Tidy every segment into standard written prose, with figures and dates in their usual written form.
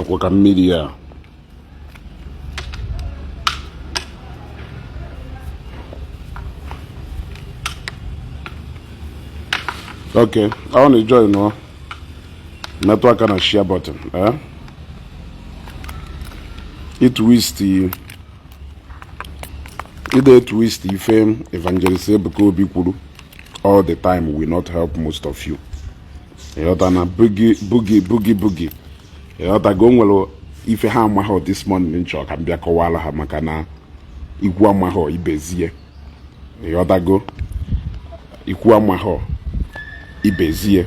Dịkwa ka mmiri ya. Okay, ọ na-ejoin nọ, metụ aka na share button, eh? Itwist ide twist ife Evangelist Ebuka Obi kwuru all the time will not help most of you. Ịghọta na boogie boogie boogie boogie, ịghọtago? O nwere ife ha amaghọ this morning nchọ ka m bịa kọwara ha, maka na ikwu amaghọ ibezie. Ịghọtago? Ikwu amaghọ ibezie.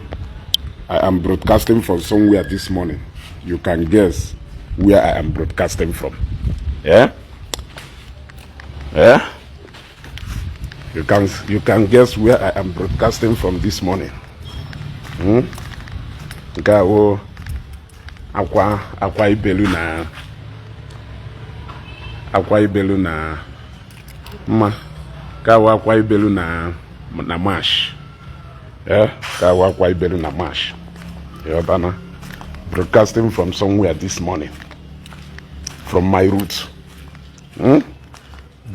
I am broadcasting from somewhere this morning. You can guess where I am broadcasting from. Yeah? Yeah? You can guess where I am broadcasting from this morning. Nke a wụ akwa ibelu na akwa ibelu na mma. Nke a wụ akwa ibelu na marsh. Yeah? Nke a wụ akwa ibelu na marsh. Ịghọtana? Broadcasting from somewhere this morning. From my root.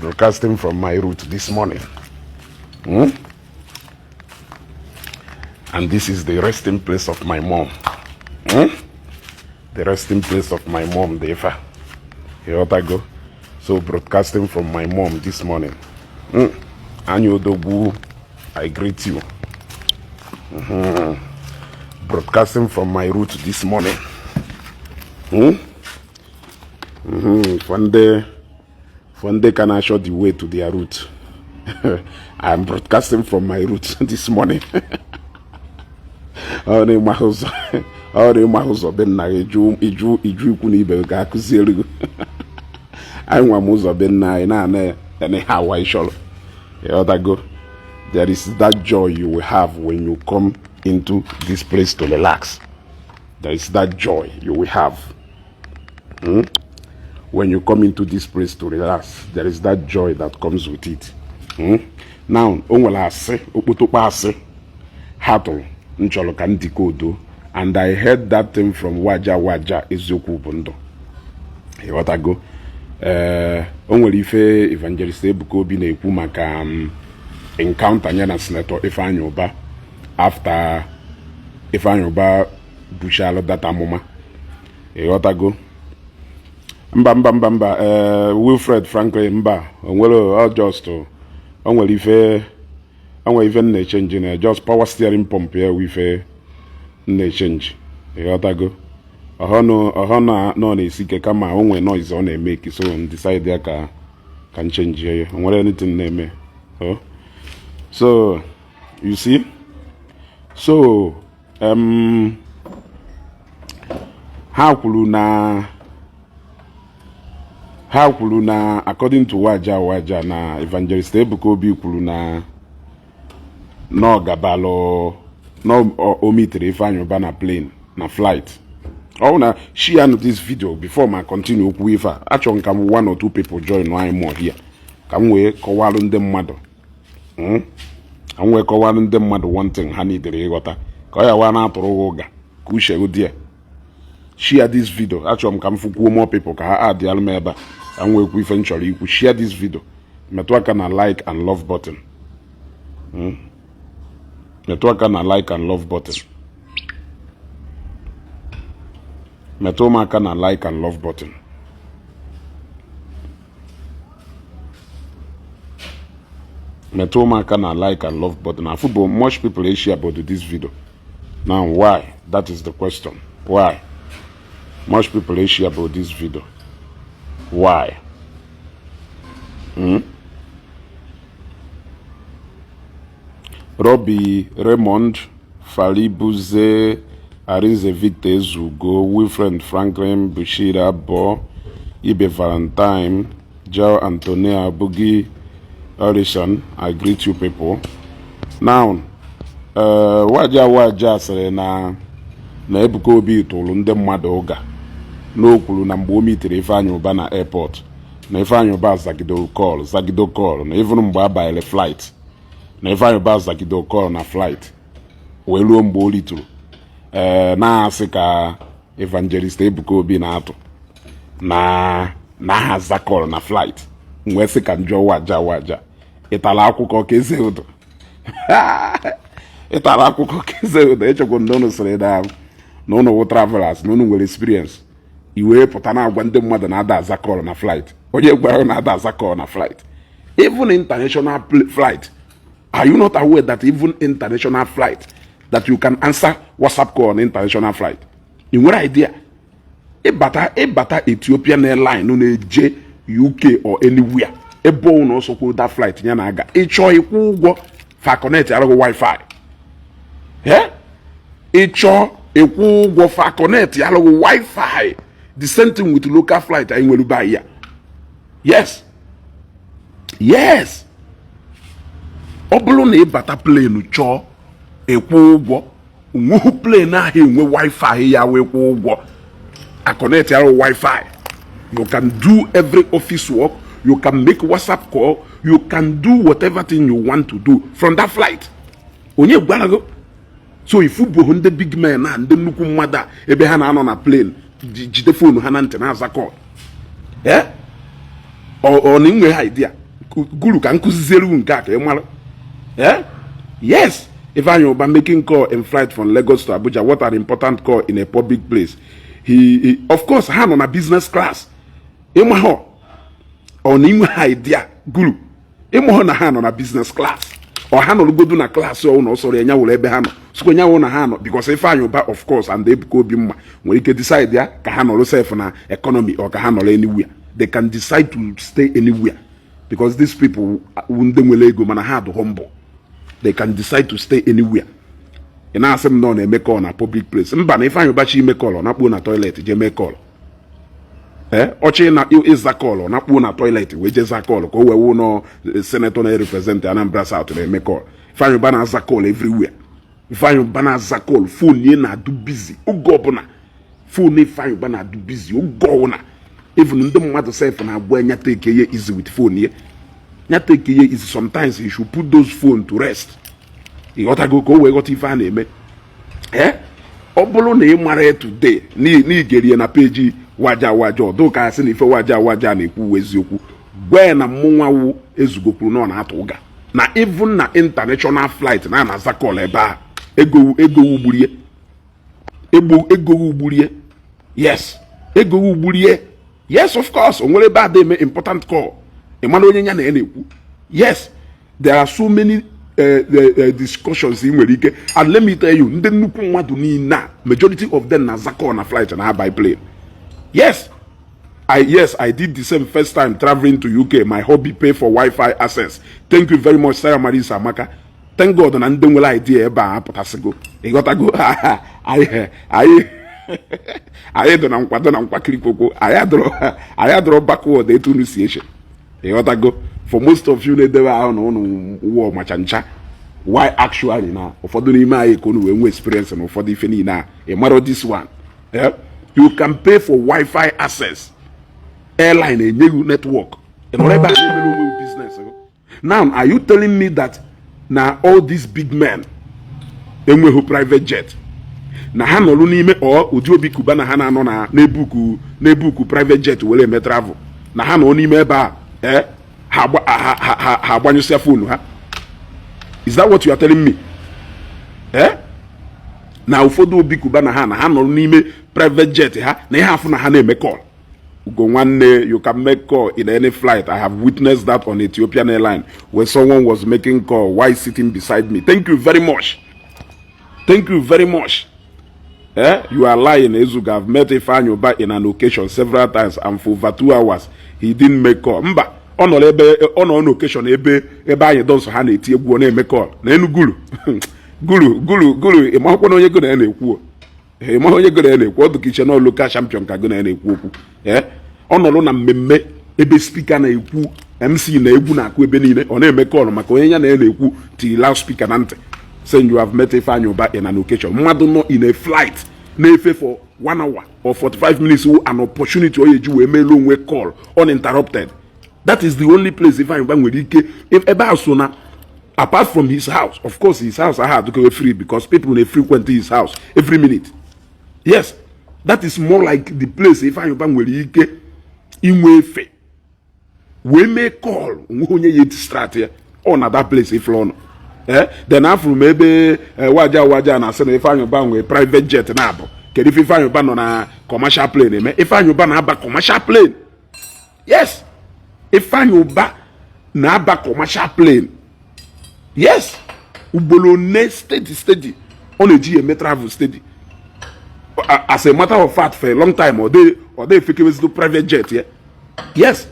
Broadcasting from my root this morning. And this is the resting place of my mom. The resting place of my mom, Defa. Ịghọtago? So broadcasting from my mom this morning. Anya Odogwu, I greet you. Broadcasting from my root this morning. For ndị ka na-achọ the way to their root. I am broadcasting from my root this morning. Ọ na-ịma ụzọ, ọ na-ịma ụzọ be nna gị, iju ikwu na ibe ga akụziere gị. Anyị nwa m ụzọ be nna anyị na-ana anyhow anyị chọrọ. Ịghọtago? There is that joy you will have when you come into this place to relax. There is that joy you will have. When you come into this place to relax, there is that joy that comes with it. Now, o nwere asị, okpotokpo asị ha tụrụ m chọrọ ka m decode, and I heard that thing from Waja Waja Eziokwu bụ ndụ. Ịghọtago? Ee, o nwere ife Evangelist Ebuka Obi na-ekwu maka encounter ya na Senator Ifeanyi Ụba after Ifeanyi Ụba buchalụ data amụma. Ịghọtago? Mba, mba, mba, mba. Ee, Wilfred Franklin, mba, o nwere ọ just o nwere ife m na-echange na just power steering pump ya wụ ife m na-echange. Ịghọtago? Ọhọ na nọ na-esi ike, kama o nwere noise ọ na-eme, so m decide ya ka m change ya. O nwere anything na-eme. Oh. So you see, so ha kwuru na according to Waja Waja na Evangelist Ebuka Obi kwuru na ọ gabalụ na o meetere Ifeanyi Ụba na plane, na flight. Ọ na share this video before ma continue okwu ife a. Achọrọ m ka m one or two people join anyị more here, ka m wee kọwalụ ndị mmadụ, Ka m wee kọwalụ ndị mmadụ one thing ha nidere ịghọta, ka ọ ya wa na-atụrụ gị ụga ka uche gị dị ya. Share this video. Achọrọ m ka m fụkwuo more people ka ha add alụ m ebe a, ka m wee kwu ife m chọrọ ikwu. Share this video. Metụ aka na like and love button. Metụ aka na like and love button. Metụ m aka na like and love button. Metụ m aka na like and love button. Afụbo much people e share about this video. Now why? That is the question. Why much people e share about this video? Why? Robbie Raymond Falibuze, Arinze Victor Ezugo, Wilfred Franklin, Bashir Abo, Ibe Valentine, Joe Antonia Bugi Orison, I greet you people. Now, Waja Waja sịrị na Ebuka Obi tụrụ ndị mmadụ ụga na o kwuru na mgbe o meetere Ifeanyi Ụba na airport, na Ifeanyi Ụba zagido call, zagido call, na even mgbe a banyere flight, na Ifeanyi Ụba zagido call na flight wee ruo mgbe o rituru. Ee, na-asị ka Evangelist Ebuka Obi na-atụ na aha aza call na flight. Wee sị ka njọ waja waja, ịtara akwụkwọ ka eze ụdọ, ịtara akwụkwọ ka eze ụdọ. Echekwa ndị ụnụ sịrị na ụnụ wụ travelers, na ụnụ nwere experience, i wee pụta na-agwa ndị mmadụ na-ada aza call na flight. Onye gwara na-ada aza call na flight, even international flight? Are you not aware that even international flight, that you can answer WhatsApp call on international flight? Ị nwere idea? Ịbata Ethiopian Airline na-eje UK or anywhere, ebe ọwụ na ọsọkwu that flight ya na-aga, ịchọọ ịkwụ ụgwọ, fa connect arụghị WiFi. Ịchọọ ịkwụ ụgwọ, fa connect arụghị WiFi. The same thing with local flight anyị nwere be ya. Yes, ọ bụrụ na ịbata plane chọọ ịkwụ ụgwọ, onweghị plane ahụ enwe WiFi ya wee kwụ ụgwọ a connect arụ WiFi. You can do every office work, you can make WhatsApp call, you can do whatever thing you want to do from that flight. Onye gwara gị? So ifubuhu ndị big men na ndị nnukwu mmadụ a, ebe ha na-anọ na plane jide phone ha na ntị na-aza call, ee, ọ na inwe ha idea guru ka nkụziziere nke a ka ị mara. Eh? Yes, Ifeanyi Uba making call in flight from Lagos to Abuja. What an important call in a public place. He of course, ha nọ na business class. Ịma ha, ọ na inwe ha idea guru ịma hụ na ha nọ na business class, ọ ha nọrọgodu na class ọ na ọsọrọ ya were ebe ha nọ sokwa nyanwụ na ha nọ, because Ifeanyi Uba, of course, and Ebuka Obi mma nwere ike decide ya ka ha nọrọ sef na economy or ka ha nọrọ anywhere. They can decide to stay anywhere because these people wụ ndị nwere ego, mana ha dị humble. They can decide to stay anywhere. Ị na-asị m na ọ na-eme call na public place? Mba, na Ifeanyi Uba chi ime call, ọ na-akpuo na toilet jee mee call. Ee, ọchị na ịza call, ọ na-akpuo na toilet wee jee za call, ka o wee wụ nọ senator na-represent Anambra South na-eme call. Ifeanyi Uba na-aza call everywhere. Ifeanyi Uba na-aza call, phone ya na-adụ busy oge ọbụla. Phone Ifeanyi Uba na-adụ busy oge ọbụla. Even ndị mmadụ sef na-agwa ya take ya easy with phone ya, ya take ya easy. Sometimes you should put those phone to rest. Ịghọtago? Ka o wee ghọta ife a na-eme. Ee, ọ bụrụ na ị mara ya today, n'igerie na peji waja waja, ọdụ ka asị na ife waja waja na-ekwu eziokwu, gwa ya na mmụnwa wu ezugokwuru na ọ na-atụ ụga na even na international flight na anaza call ebe a. Ego ego ugburie, ego ugburie. Yes, ego ugburie. Yes, of course, o nwere ebe a eme important call, ị mara onye ya na ya na-ekwu. Yes, there are so many discussions ị nwere ike. And let me tell you, ndị nnukwu mmadụ niile a, majority of them na-aza call na flight na by plane. Yes, I did the same first time traveling to UK. My hobby pay for Wi-Fi access. Thank you very much, Sarah Marisa Amaka. Thank God na ndị nwere idea ebe a apụtasịgo. Ịghọtago? Anyị dị na nkwado na nkwakirikwokwo. Anyị adọrọ backward etu unu si eche. Ịghọtago? For most of you na-edebe ahụ na ụnụ wụọ macha ncha. Why actually na ụfọdụ n'ime anyị ka unu wee nwee experience na ụfọdụ ife niile a. Ị mara this one? Yeah? You can pay for Wi-Fi access. Airline enye you network, ị nọrọ ebe a na-emere onwe business. Now, are you telling me that na all these big men enweghị private jet na ha nọrụ n'ime ọ ụdị Obi Kuba na ha na-anọ na na-ebuku private jet were eme travel, na ha nọ n'ime ebe a, ee, ha agbanyụsịa phone ha? Is that what you are telling me? Eh, na ụfọdụ Obi Kuba na ha nọrọ n'ime private jet ha na ihe afụ na ha na-eme call? Ugo nwanne, you can make call in any flight. I have witnessed that on Ethiopian Airline when someone was making call while sitting beside me. Thank you very much. Thank you very much. Eh? You are lying, Ezuga. I've met Ifeanyi Uba in an occasion several times and for over 2 hours he didn't make call. Mba, ọ nọrọ ebe ọ nọ n'occasion ebe anyị dọnsọ ha na-eti egwu, ọ na-eme call na enu guru guru guru guru. Ị mahụkwa na onye go na ya na-ekwu o? Ị maghị onye go na ya na-ekwu? Ọ dị ka iche na local champion ka go na ya na-ekwu okwu. Ee, ọ nọrọ na mmemme ebe speaker na-ekwu, MC na egwu na-akụ ebe niile, ọ na-eme call maka onye ya na ya na-ekwu tiri loudspeaker na ntị, saying you have met Ifeanyi Uba in an occasion. Mmadụ nọ in a flight na-efe for one hour or 45 minutes wụ an opportunity ọ ga-eji wee meelu onwe call uninterrupted. That is the only place Ifeanyi Uba nwere ike ebe a so na, apart from his house, of course. His house aha adịkọghị free because people na frequent his house every minute. Yes. That is more like the place Ifeanyi Uba nwere ike inwe efe wee mee call, onweghị onye ya distract ya. Ọ na that place ifere ọnụ. Then afụrụ m ebe waja waja na-asị na Ifeanyi Uba nwere private jet na-abụ. Kedu ife Ifeanyi Uba nọ na commercial plane eme? Ifeanyi Uba na-aba commercial plane. Yes, Ifeanyi Uba na-aba commercial plane. Yes, ugboro one, steady steady, ọ na-eji ya eme travel steady. As a matter of fact, for a long time ọ dị efekewezido private jet ya. Yes,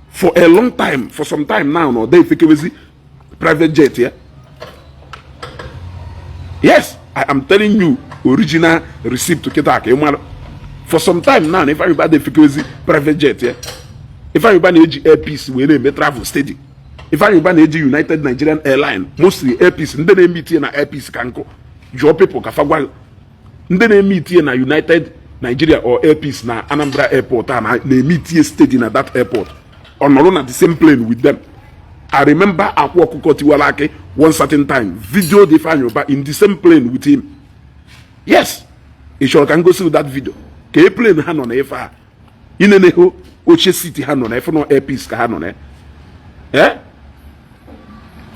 for a long time, for some time now, ọ dị efekewezi private jet ya. Yes, I am telling you original receipt kịta ka ị mara. For some time now, Ifeanyi Uba dị efekewezi private jet ya. Ifeanyi Uba na-eji Air Peace wee na-eme travel steady. Ifeanyi Uba na-eji United Nigerian Airline, mostly Air Peace. Ndị na-eme itinye na Air Peace ka nkụ, jụọ people ka fa gwa ndị na-eme itinye na United Nigeria or Air Peace na Anambra Airport a na-eme itinye steady na that airport. Ọ nọrọ na the same plane with them. I remember Akwa Ọkụkọ Tiwara Akị one certain time video Ifeanyi Uba in the same plane with him. Yes, ị chọrọ ka m gosi that video ka e plane ha nọ na ife a ineneho oche seat ha nọ na ife nọ Air Peace ka ha nọ na.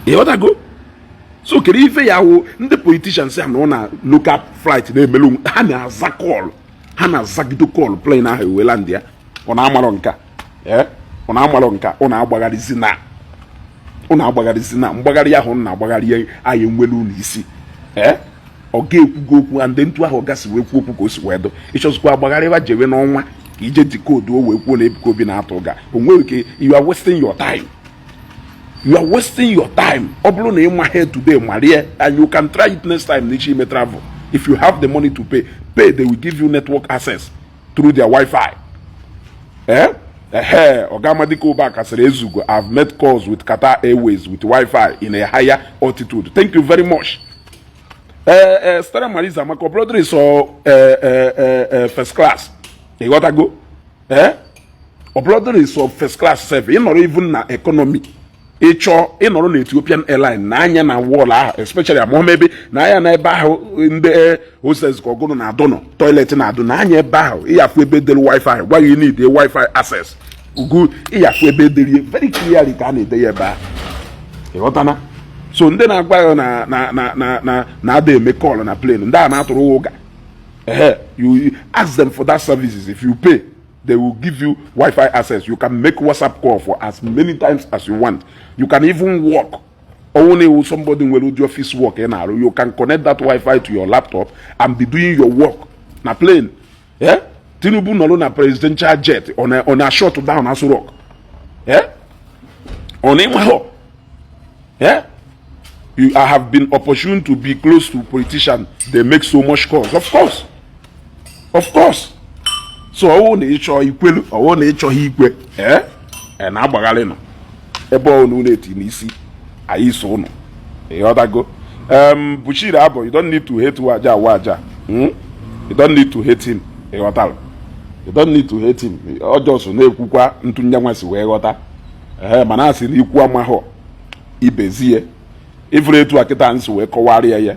Ịghọtago? So kedu ife ya wụ ndị politicians a nọ na local flight na-emelu onwe ha, na-aza call, ha na-azagido call, plane ahụ ewela ndị ya. Ọ na-amarọ nka. Ọ na-amarọ nka. Ọ na-agbagharịzi na ọ na-agbagharịzi na mgbagharị ahụ ọ na-agbagharị anyị nwere ụlọ isi. Ọ ga-ekwugo okwu and ntu ahụ ọ gasị wee kwuo okwu ka o si wee dụ. Ịchọzikwa agbagharịwa jewe n'ọnwa ka ije decode o wee kwuo na Ebuka Obi na-atụ ụga o nweghị ike. You are wasting your time, you are wasting your time. Ọ bụrụ na ị maghị today, marie, and you can try it next time n'echi ime travel. If you have the money to pay, pay. They will give you network access through their Wi-Fi. Ehe, Oga Amadike Ubaka sịrị, "Ezugo, I've made calls with Qatar Airways with Wi-Fi in a higher altitude." Thank you very much. Stella Marisa maka brother so first class, ịghọtago? Ọ so first class sef, ị nọrọ even na economy, ịchọọ ịnọrọ na Ethiopian Airline na anya na wall ahụ, especially amụma ebe na anya na ebe ahụ ndị hostess ka ọgụrụ na-adụ nọ toilet na-adụ na anya ebe ahụ, ịyafụ ebe dere Wi-Fi, gwa you need a Wi-Fi access ugu, ịyafụ ebe dere very clearly ka a na-ede ya ebe ahụ. Ịghọtana? So ndị na-agwa ya na ada eme call na plane, ndị a na-atụrụ ụga. Ehe, you ask them for that services. If you pay, they will give you Wi-Fi access. You can make WhatsApp call for as many times as you want. You can even work. Ọwụ na-ewu somebody nwere ụdị office work ị na-arụ, you can connect that Wi-Fi to your laptop and be doing your work na plane. Yeah? Tinubu nọrọ na presidential jet, ọ na shut down Aso Rock. Yeah? Ọ na ịmahọ. Yeah? I have been opportune to be close to politicians. They make so much calls. Of course. Of course. So ọwụ na ịchọ ikwelu, ọwụ na ịchọghị ikwe, ee na-agbagharị nọ ebe ọ na eti n'isi anyị so ụnụ. Ịghọtago? Bushiri Abọ, you don't need to hate Waja Waja. You don't need to hate him. Ịghọtara? You don't need to hate him. Ọ just na-ekwukwa ntụnye nwa si wee ghọta. Ee, mana a sị na ikwu amaghọ ibezie ifuru etu a kịta nsi wee kọwarịa ya.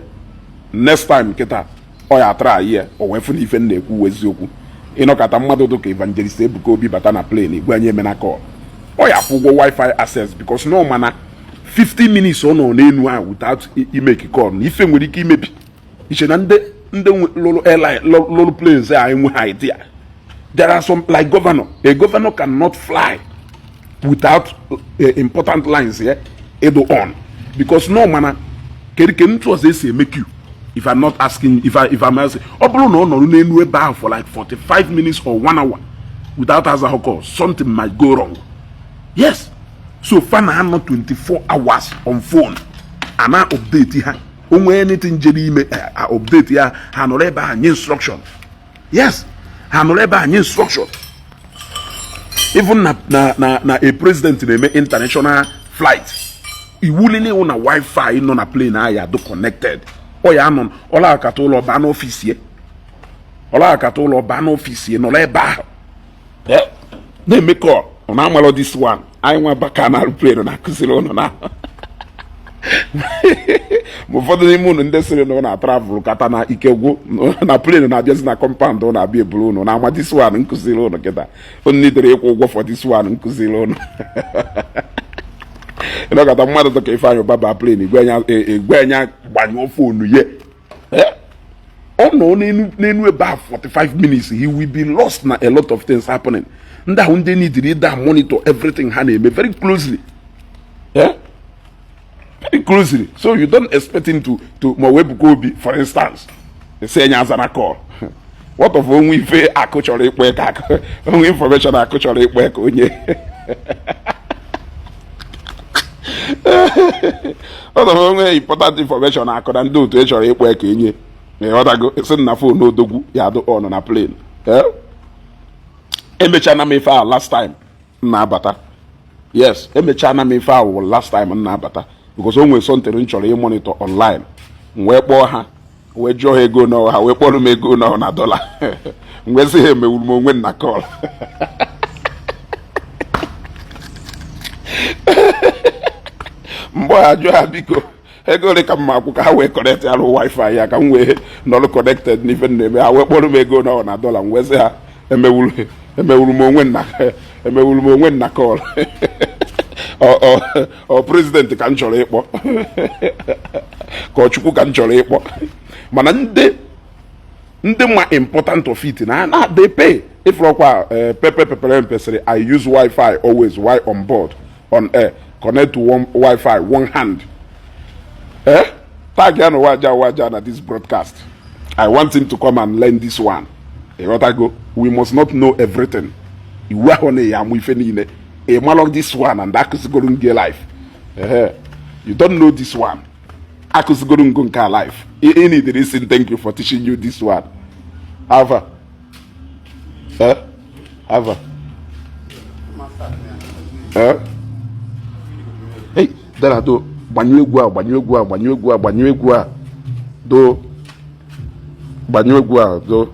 Next time kịta ọ ya atara anyị ya, o wee fụ na ife m na-ekwu eziokwu. Ịnọkọta mmadụ dị ka Evangelist Ebuka Obi bata na plane, igwe anyị emena call, ọ ya akwụ ụgwọ Wi-Fi access, because na ọ mana 50 minutes ọ nọ n'elu ahụ without imeki call na ife nwere ike imebi iche na ndị lụrụ airline, lụrụ planes a enweghị idea. There are some, like governor, a governor cannot fly without important lines here edo on, because no mana kedu ke ntu ọzọ esi eme queue. If I'm not asking, if I'm asking, ọ bụrụ na ọ nọrọ n'elu ebe ahụ for like 45 minutes or one hour without azahụ call, something might go wrong. Yes, so fa na anọ 24 hours on phone, ana update ha onwe anything jere ime, update ya. Ha nọrọ ebe ahụ nye instruction. Yes, ha nọrọ ebe ahụ nye instruction. Even na a president na-eme international flight, iwu niile wụ na Wi-Fi nọ na plane ahụ ya do connected. Ọ ya anọ ọla akata ụlọ baa n'office ya, ọla akata ụlọ baa n'office ya, nọrọ ebe ahụ na-eme call. Ọ na-amalọ this one anyị nwa baka na plane na-akụziri ụnụ na Ma ụfọdụ n'ime unu ndị sịrị na ọ na-travel kata na ike gwụ na plane na-abịazi na compound ọ na-abịa eburu unu na ama this one nkụziri unu kịta unu nidere ịkwụ ụgwọ for this one nkụziri unu. Ịnọkọta mmadụ dị ka Ifeanyị Ụba baa plane, igwe anya gbanyụọ phone ye, ọ nọ n'enu ebe a 45 minutes, he will be lost na a lot of things happening. Ndị ahụ ndị nidiri ịda monitor everything ha na-eme very closely, yeah? Very closely. So you don't expect him to ma wee Ebuka Obi, for instance, esi enye azana call. What of onwe ife akụ chọrọ ịkpọ ka akụ onwe information akụ chọrọ ịkpọ ka onye what of onwe important information akụ na ndị otu e chọrọ ịkpọ ka enye? Ịghọtago? Sị na phone odogwu ya adụ on na plane. Emechana m ife a last time m na-abata. Yes, emechana m ife ahụ last time m na-abata because o nwere something m chọrọ ịmonitor online. M wee kpọọ ha, wee jụọ ha ego n'ọha, ha wee kpọrọ m ego n'ọha na dọla. M wee sị ha emewuru m onwe m na call. Mgbe ha jụọ ha, biko, ego ole ka m ma akwụ ka ha wee connect arụ wifi ya ka m wee nọrọ connected n'ife m na-eme? Ha wee kpọrọ m ego n'ọha na dọla. M wee sị ha emewuru m onwe na emewuru m onwe na call. Ọ president ka m chọrọ ịkpọ ka ọ Chukwu ka m chọrọ ịkpọ. Mana ndị ma important of it na they pay. Ifrọkwa pepe pepere mpesịrị, I use wifi always while on board on air, connect to one wifi one hand. Tag ya na waja waja na this broadcast. I want him to come and learn this one. Ịghọtago? We must not know everything. Iwu ahụ na ya amụ ife niile ị malụ this one and akụzigoro gị life. You don't know this one, akụzigoro ngo nke a life. Ị need isi thank you for teaching you this one. Ava, ava. Hey, dara do gbanyụ egwu a, gbanyụ egwu a, gbanyụ egwu a, gbanyụ egwu a, do gbanyụ egwu a, do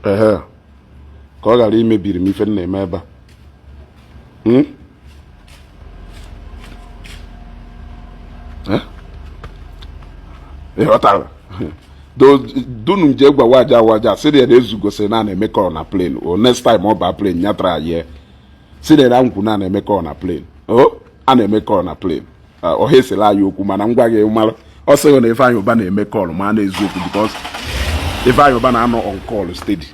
ehe ka ọ ghara imebiri m ife m na-eme ebe a. Ịghọtara? Dunu nje gwa waja waja sị na ezu gosiri na na-eme call na plane. O next time ọ baa plane ya tara ye sị na nkwu na na-eme call na plane. O a na-eme call na plane. Ọha esela anyị okwu mana ngwa gị mara ọ sịghị na Ifeanyị Ụba na-eme call ma na eziokwu because Ifeanyị Ụba na-anọ on call steady.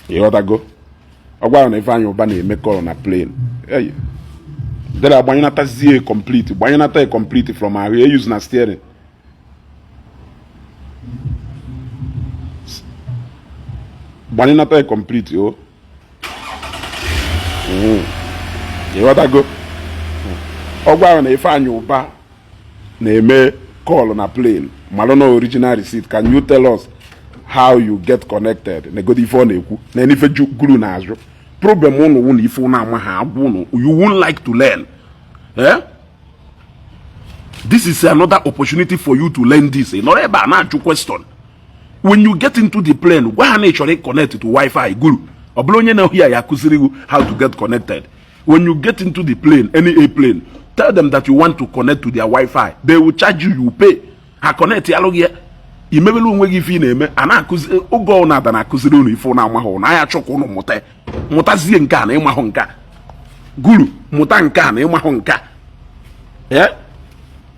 Ịghọtago? Ọ gwara na Ifeanyị Ụba na-eme call na plane. Dere agbanyenatazie complete, gbanyenata complete from ahụ e use na steering. Gbanyenata complete o. Ịghọtago? Ọ gwara na Ifeanyị Ụba na-eme call na plane. Malụ na original receipt. Can you tell us how you get connected? Negodo ife ọ na-ekwu na ife guru na-azụ problem ụnụ wụ na ife ụnụ ama ha agwụ ụnụ. You won't like to learn. This is another opportunity for you to learn this. Ị nọrọ ebe a na-ajụ question. When you get into the plane, gwa ha na ị chọrọ connect to wifi. Guru ọ bụrụ onye na-ahụ ya ya akụziri gị how to get connected. When you get into the plane, any airplane, tell them that you want to connect to their wifi. They will charge you, you pay. Ha connect ya alụghị ya imebela onwe gị ife ị na-eme. A na-akụzi oge ọ na-ada na-akụziri unu ife ụnụ amahụ na anya chọkwa ụnụ mụta mụtazie nke a na ịmahụ nke a. Guru mụta nke a na ịmahụ nke a.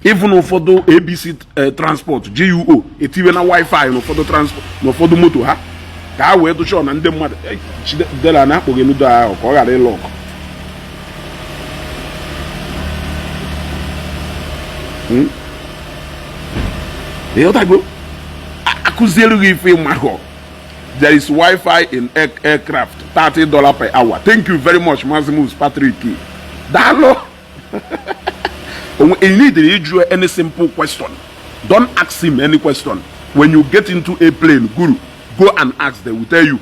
Even ụfọdụ ABC transport GUO etiwe na wifi na ụfọdụ transport na ụfọdụ moto ha ka ha wee dụchọ na ndị mmadụ dela na akpọghị nudo ahụ ka ọ ghara ịlụ ọkụ. Ịghọtago? Akụzielu gị ife ịmahụ. There is wifi in aircraft, $30 per hour. Thank you very much, Mazimus Patrick. Daalụ. You need to ịjụ any simple question. Don't ask him any question. When you get into a plane, guru, go and ask, they will tell you.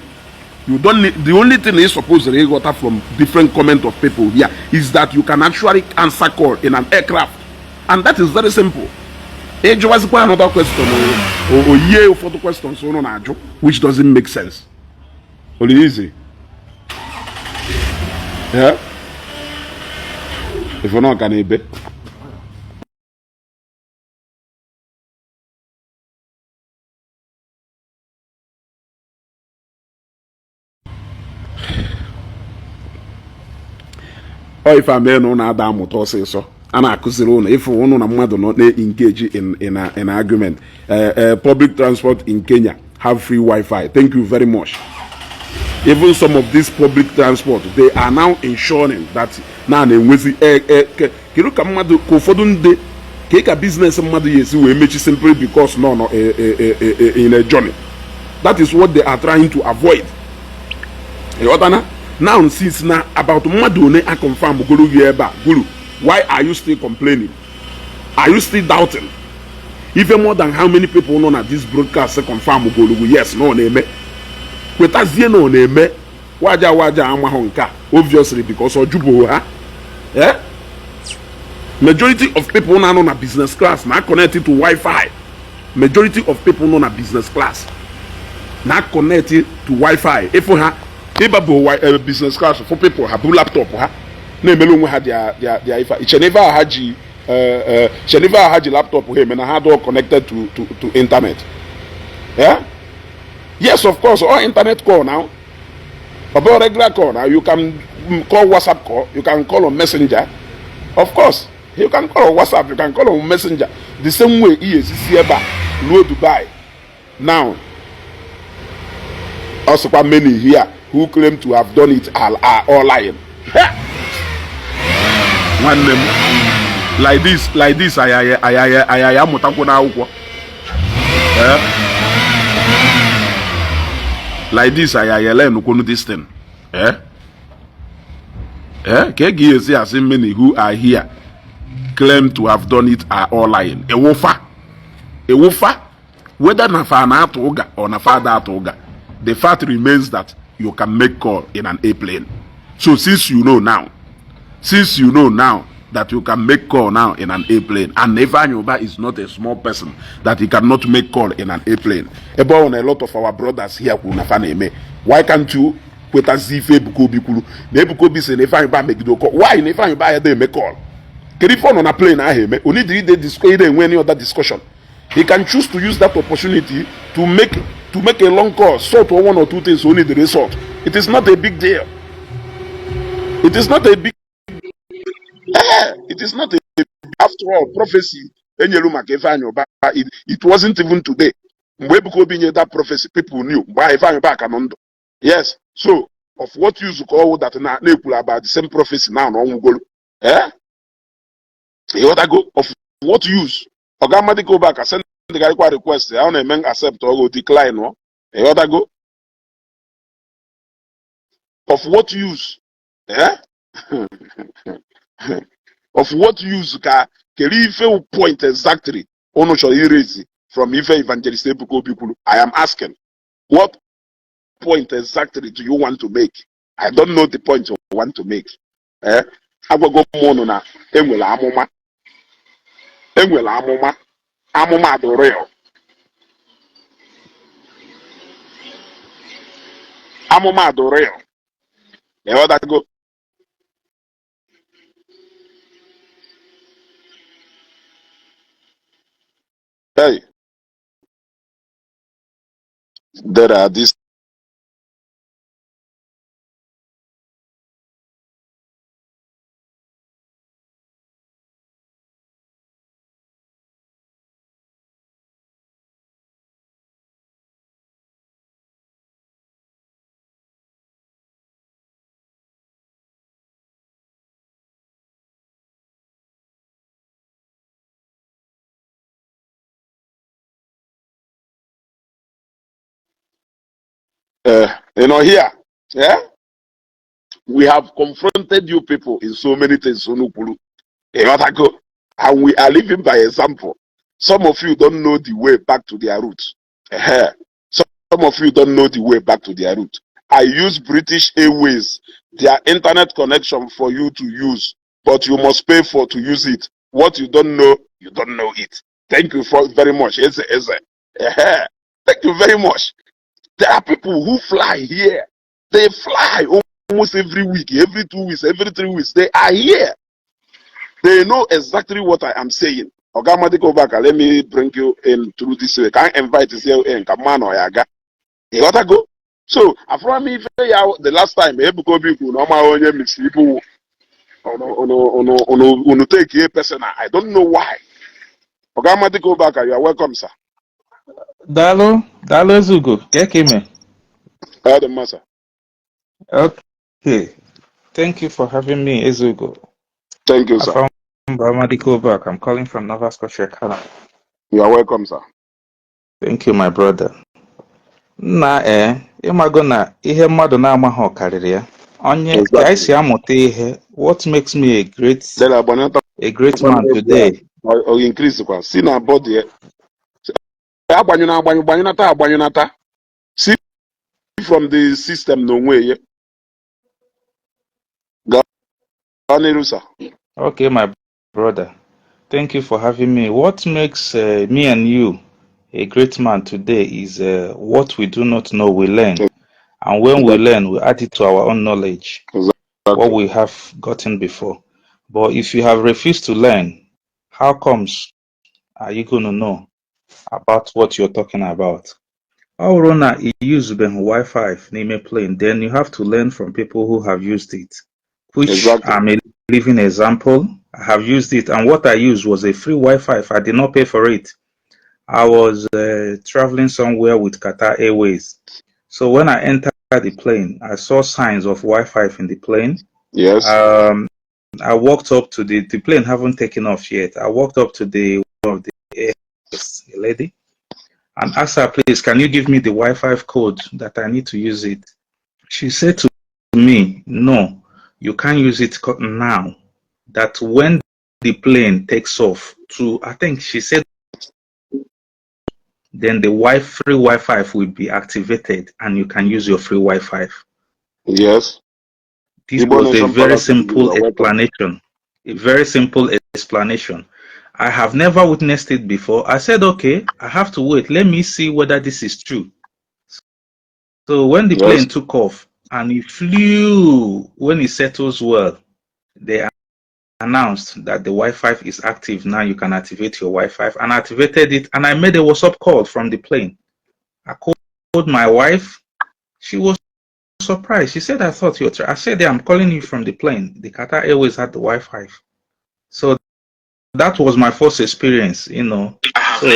You don't need, the only thing is supposed to got from different comment of people here is that you can actually answer call in an aircraft, and that is very simple. Ịjụwazikwa another question o yie ụfọdụ questions ụnụ na-ajụ which doesn't make sense. Olise. Yeah? Ife na ọ ka na-ebe. Ọ ife a mee na ụnụ ada amụta ọsịsọ a na-akụziri ụnụ ịfụ ụnụ na mmadụ nọ na-engage in argument. Public transport in Kenya have free Wi-Fi. Thank you very much. Even some of these public transport, they are now ensuring that na na-enwezi. Kedu ka mmadụ, ka ụfọdụ ndị ka ka business mmadụ ya esi wee mechi simply because nọ nọ in a journey? That is what they are trying to avoid. Ịghọtana now? Since na about mmadụ one a confirm goro gị ebe a guru, why are you still complaining? Are you still doubting? Even more than how many people nọ na this broadcast confirm goro gị, yes, na ọ na-eme. Kwetazie na ọ na-eme. Waja waja amahụ nke a, obviously, because ọ jụbụghị ha. Eh? Majority of people na-anọ na business class na connect to Wi-Fi. Majority of people nọ na business class na connect to Wi-Fi. Ịfụ ha ịba bụ business class for people, ha bụ laptop ha na-emere onwe ha dia ife. Iche na ife a ha ji iche na ife a ha ji laptop ha eme na ha dụ connected to internet. Yeah? Yes, of course, all internet call now. About regular call now, you can call WhatsApp call, you can call on Messenger. Of course, you can call on WhatsApp, you can call on Messenger. The same way EACC ebe a ruo Dubai. Now, also many here who claim to have done it are all lying. Nwanne m, like this, like this, ayaya ayaya ayaya amụtakwu n'akwụkwọ. Eh? Like this, ayaya learn kwunu this thing. Eh? Eh? Ka e ga-esi asị many who are here claim to have done it are all lying? Ewufa ewufa, whether na fa na-atụ ụga or na fa ada atụ ụga, the fact remains that you can make call in an airplane. So since you know now that you can make call now in an airplane, and Ifeanyi Uba is not a small person that he cannot make call in an airplane, ebe ọ na a lot of our brothers here kwuru na fa na-eme, why can't you kwetazi ife Ebuka Obi kwuru, na Ebuka Obi sị na Ifeanyi Uba megide call? Why na Ifeanyi Uba ya da eme call? Kedu ife ọ nọ na plane ahụ eme? Only ide ide enwe any other discussion. He can choose to use that opportunity to make a long call, sort one or two things only the result. It is not a big deal. It is not a big it is not a, after all, prophecy enyelu maka Ifeanyi Uba, it wasn't even today. Mgbe Ebuka Obi nye that prophecy, people knew mgbe ahụ Ifeanyi Uba ka nọ ndụ. Yes, so of what use ka ọwụ that na na-ekwuru about the same prophecy now na ọnwụgolu? Eh, ịghọtago? Of what use? Ọga Amadike Ụbaka sendịgarịkwa request ya, ọ na-eme accept, ọgụ decline ọ. Ịghọtago? Of what use? Eh, of what use? Ka kedu ife point exactly unu chọrọ irezi from ife Evangelist Ebuka Obi kwuru? I am asking, what point exactly do you want to make? I don't know the point you want to make. Eh, agwago m unu na enwere amụma, enwere amụma, amụma dị real, amụma dị real. Ịghọtago? Hey, there are these here. Yeah, we have confronted you people in so many things. Unu kwuru. Ịghọtago? And we are living by example. Some of you don't know the way back to their roots. Ehe. Some of you don't know the way back to their root. I use British Airways, their internet connection for you to use, but you must pay for to use it. What you don't know, you don't know it. Thank you for very much. Eze, Eze. Ehe. Thank you very much. There are people who fly here. They fly almost every week, every 2 weeks, every 3 weeks. They are here. They know exactly what I am saying. Oga Amadike Ubaka, let me bring you in through this way. Can I invite you in? Ka mma nọ ya aga. Ịghọtago? So, afụrụ m ife ya the last time Ebuka Obi kwuru na ọ maghị onye Mr. Ibu unu take a personal. I don't know why. Oga Amadike Ubaka, you are welcome, sir. Daalụ, daalụ Ezugo, ka ka ime? Ọ dị mma, sir. Okay, thank you for having me, Ezugo. Thank you, sir. Afa m bụ Amadike Obak. I'm calling from Nova Scotia, Canada. You are welcome, sir. Thank you, my brother. Nna ee, ịmago na ihe mmadụ na-amaghị karịrị ya. Onye ka anyị si amụta ihe, what makes me Then agbanata a great man today? Ọ increase kwa si na body agbanyụna agbanyụ gbanyụnata agbanyụnata si from the system n'onwe ya gaa n'iru, sir. Okay, my brother. Thank you for having me. What makes me and you a great man today is what we do not know, we learn. And when we learn, we add it to our own knowledge, what we have gotten before. But if you have refused to learn, how comes are you going to know about what you're talking about? Ọ bụrụ na ị usebeghị Wi-Fi n'ime plane, then you have to learn from people who have used it, which I'm a living example. I have used it, and what I used was a free Wi-Fi. I did not pay for it. I was traveling somewhere with Qatar Airways. So when I entered the plane, I saw signs of Wi-Fi in the plane. I walked up to the plane haven't taken off yet. I walked up to the one of the air a lady and asked her, "Please, can you give me the Wi-Fi code that I need to use it?" She said to me, "No, you can't use it now. That when the plane takes off to, I think she said, then the free Wi-Fi will be activated and you can use your free Wi-Fi." This Igbo was a Nation very Palace, you simple are welcome. Explanation. A very simple explanation. I have never witnessed it before. I said, "Okay, I have to wait. Let me see whether this is true." So when the plane took off and it flew, when it settles well, they announced that the Wi-Fi is active now. You can activate your Wi-Fi, and I activated it. And I made a WhatsApp call from the plane. I called my wife. She was surprised. She said, "I thought you were." I said, "Yeah, I'm calling you from the plane. The Qatar Airways had the Wi-Fi." So that was my first experience. So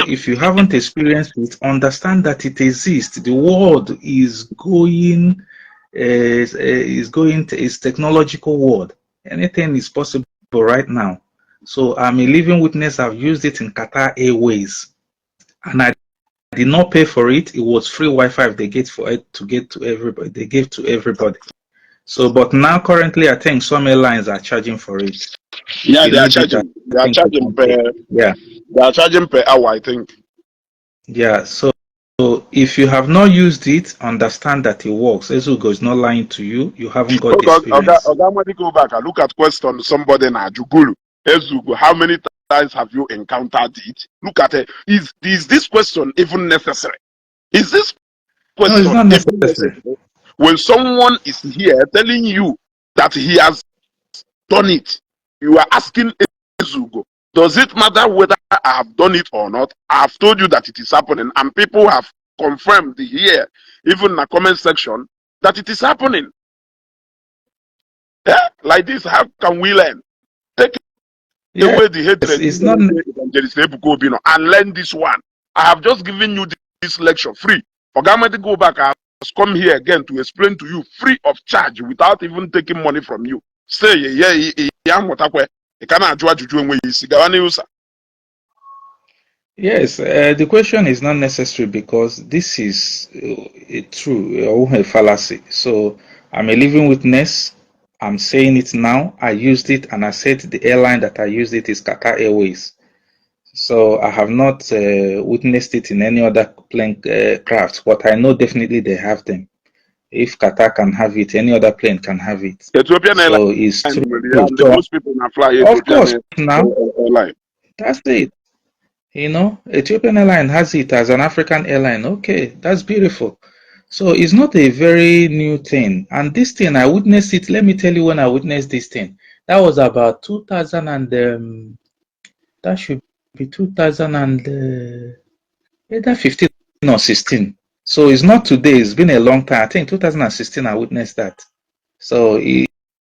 if you haven't experienced it, understand that it exists. The world is going to is technological world. Anything is possible right now. So I'm a living witness. I've used it in Qatar Airways, and I did not pay for it. It was free Wi-Fi they get for it to get to everybody. They gave to everybody. So, but now currently, I think some airlines are charging for it. If Yeah, you they are need it, I charging. They are think you charging can pay. per. They are charging per hour, I think. Yeah. So if you have not used it, understand that it works. Ezugo is not lying to you. You haven't got the Okay, Oga, experience. Oga Amadi, go back and look at question somebody na Jugulu. Ezugo, how many times have you encountered it? Look at it. Is this question even necessary? Is this No, it's question not even necessary. Necessary? When someone is here telling you that he has done it, you are asking Ezugo, does it matter whether I have done it or not? I have told you that it is happening, and people have confirmed here, even in the comment section, that it is happening. Yeah? Like this, how can we learn? Take away the hatred, It's not. Evangelist Ebuka Obi no, and learn this one. I have just given you this lecture free. Oga Amadi go back has come here again to explain to you free of charge without even taking money from you. Say, yeah, mụtakwa. Ị ka na-ajụ ajụjụ enweghị isi. Gawa n'ihu, sir. Yes, the question is not necessary because this is a true or a fallacy. So I'm a living witness. I'm saying it now. I used it, and I said the airline that I used it is Qatar Airways. So I have not witnessed it in any other plane craft, but I know definitely they have them. If Qatar can have it, any other plane can have it. Ethiopian So it's Airlines, true. and So, most people now fly of Ethiopian course, now Airline. That's it. Ethiopian Airline has it as an African airline. Okay, that's beautiful. So it's not a very new thing. And this thing, I witnessed it. Let me tell you when I witnessed this thing. That was about 2000 and that should be 2000 and either 15 or 16. So it's not today, it's been a long time. I think 2016 I witnessed that. So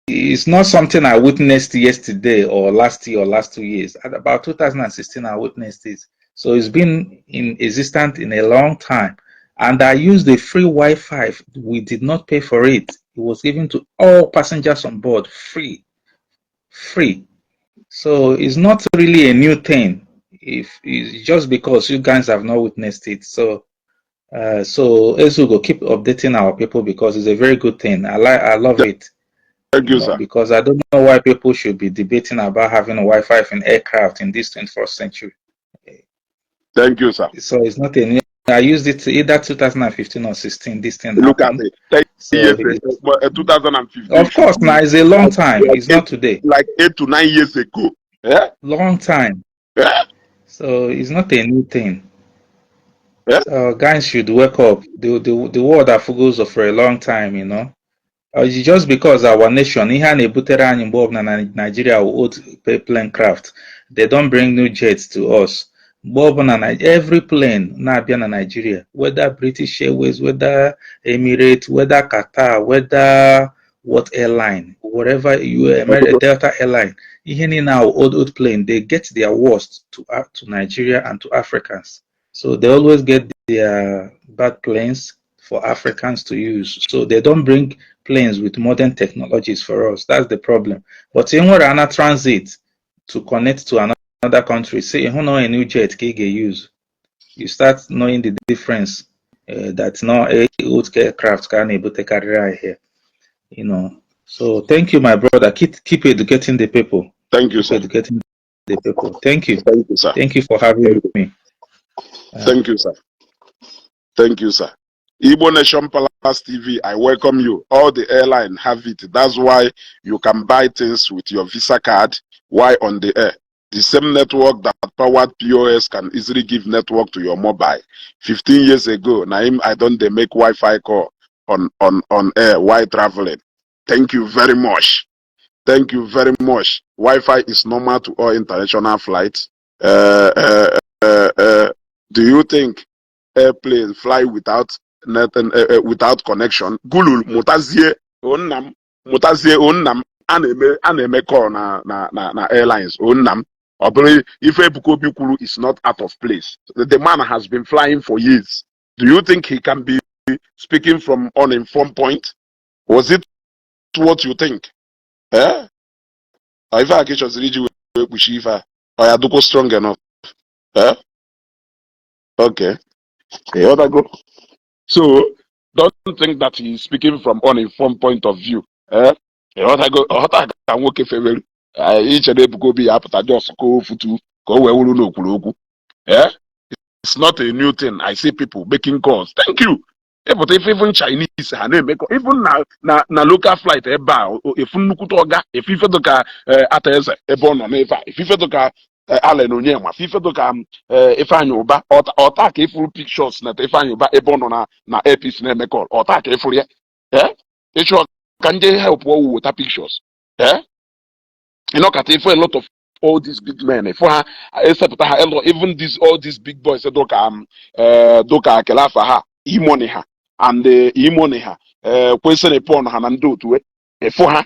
it's not something I witnessed yesterday or last year or last 2 years. At about 2016, I witnessed it. So it's been in existence in a long time. And I used the free Wi-Fi. We did not pay for it. It was given to all passengers on board free. Free. So it's not really a new thing. If it's just because you guys have not witnessed it. So Ezugo, keep updating our people because it's a very good thing. I love it. Thank you, sir. Because I don't know why people should be debating about having a Wi-Fi in aircraft in this 21st century. Thank you, sir. So it's not a new. I used it either 2015 or 16. This thing Look at happened. it. 10 So years ago, 2015. Of course, now it's a long time. Like It's not today. Like 8 to 9 years ago. Yeah? Long time. Yeah? So it's not a new thing. Yeah? So guys should wake up. The world afụgo for a long time. It's just because our nation, ihe a na-ebutere anyị mgbe ọbụla na Nigeria wụ old plane craft. They don't bring new jets to us. Mgbe ọbụla na every plane na-abịa na Nigeria, whether British Airways, whether Emirates, whether Qatar, whether what airline, whatever you Delta Airline, ihe niile ahụ old old plane, they get their worst to Nigeria and to Africans. So they always get their bad planes for Africans to use. So they don't bring planes with modern technologies for us. That's the problem. But in nwere ana transit to connect to another country, say ịhụ na a new jet ka ị ga-use. You start knowing the difference that's not a old aircraft ka a na-ebutekarịrị anyị here. So thank you, my brother. Keep educating the people. Thank you, Keep sir. Educating the people. Thank you. Thank you, sir. Thank you for having me. Thank you, sir. Thank you, sir. Igbo Nation Palace TV, I welcome you. All the airline have it. That's why you can buy things with your Visa card while on the air. The same network that powered POS can easily give network to your mobile. 15 years ago, Naim, I don't they make Wi-Fi call on air while traveling. Thank you very much. Thank you very much. Wi-Fi is normal to all international flights. Do you think airplane fly without net, without connection? Gulu mụtazie nna m, mụtazie nna m, a na-eme call na airlines o nna m. Ọ bụrụ ife Ebuka Obi kwuru is not out of place. The man has been flying for years. Do you think he can be speaking from uninformed point? Was it what you think? Eh? Ọ ife a ka ị chọziri iji wee kpuchi ife a, ọ ya dịkwa strong enough? Eh? Okay. Ịghọtago? So don't think that he is speaking from uninformed point of view. Eh? Ịghọtago? Ọghọta ka nwoke fewere. Ichere Ebuka Obi ya apụta just ka o futu ka o wee wuru n'okwuru okwu. Eh? It's not a new thing. I see people making calls. Thank you. Ịpụta ife even Chinese ha na-eme even na local flight ebe a efu nnukwute ọga efu ife dịka ata eze ebe ọ nọ n'efe a efu ife dịka Allen Onyema efu ife dịka Ifeanyị Ụba ọta ka ifuru pictures na Ifeanyị Ụba ebe ọ nọ na APC na-eme call ọta ka ifuru ya, eh, ịchọ ka nje help ọwụ weta pictures, eh, ịnọkata ife a lot of all these big men ifụ ha esepụta ha even these all these big boys dụka dụka kelafa ha E-Money ha and E-Money ha kwesịrị pọn ha na ndị otu ịfụ ha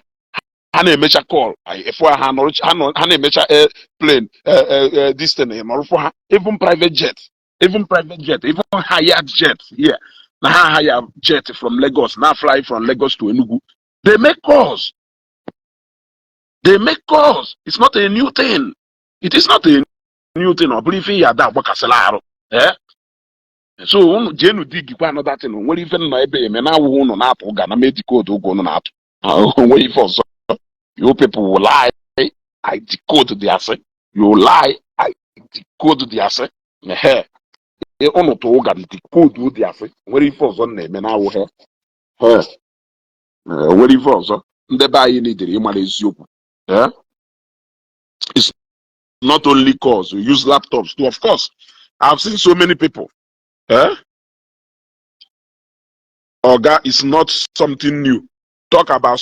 ha na-emecha call ịfụ ha ha na-emecha airplane this thing nọrụfụ ha, even private jet, even private jet, even hired jet here na ha hire jet from Lagos na fly from Lagos to Enugu. They make calls. They make calls. It's not a new thing. It is not a new thing. Ọ bụrụ ife ya ada agbakasịla arụ, eh, so unu jeenu digikwa another thing. Nwere ife nọ ebe eme na-awụghị unu na-atụ ga na medicode oge unu na-atụ onwe ife ọzọ. You people will lie, I decode the asị. You lie, I decode the asị. Ehe, unu tụ ụga decode the asị. Nwere ife ọzọ m na-eme na-awụghị nwere ife ọzọ ndị be anyị nidiri ịmara eziokwu. Eh? It's not only calls. We use laptops too. Of course, I've seen so many people. Eh? Oga, it's not something new. Talk about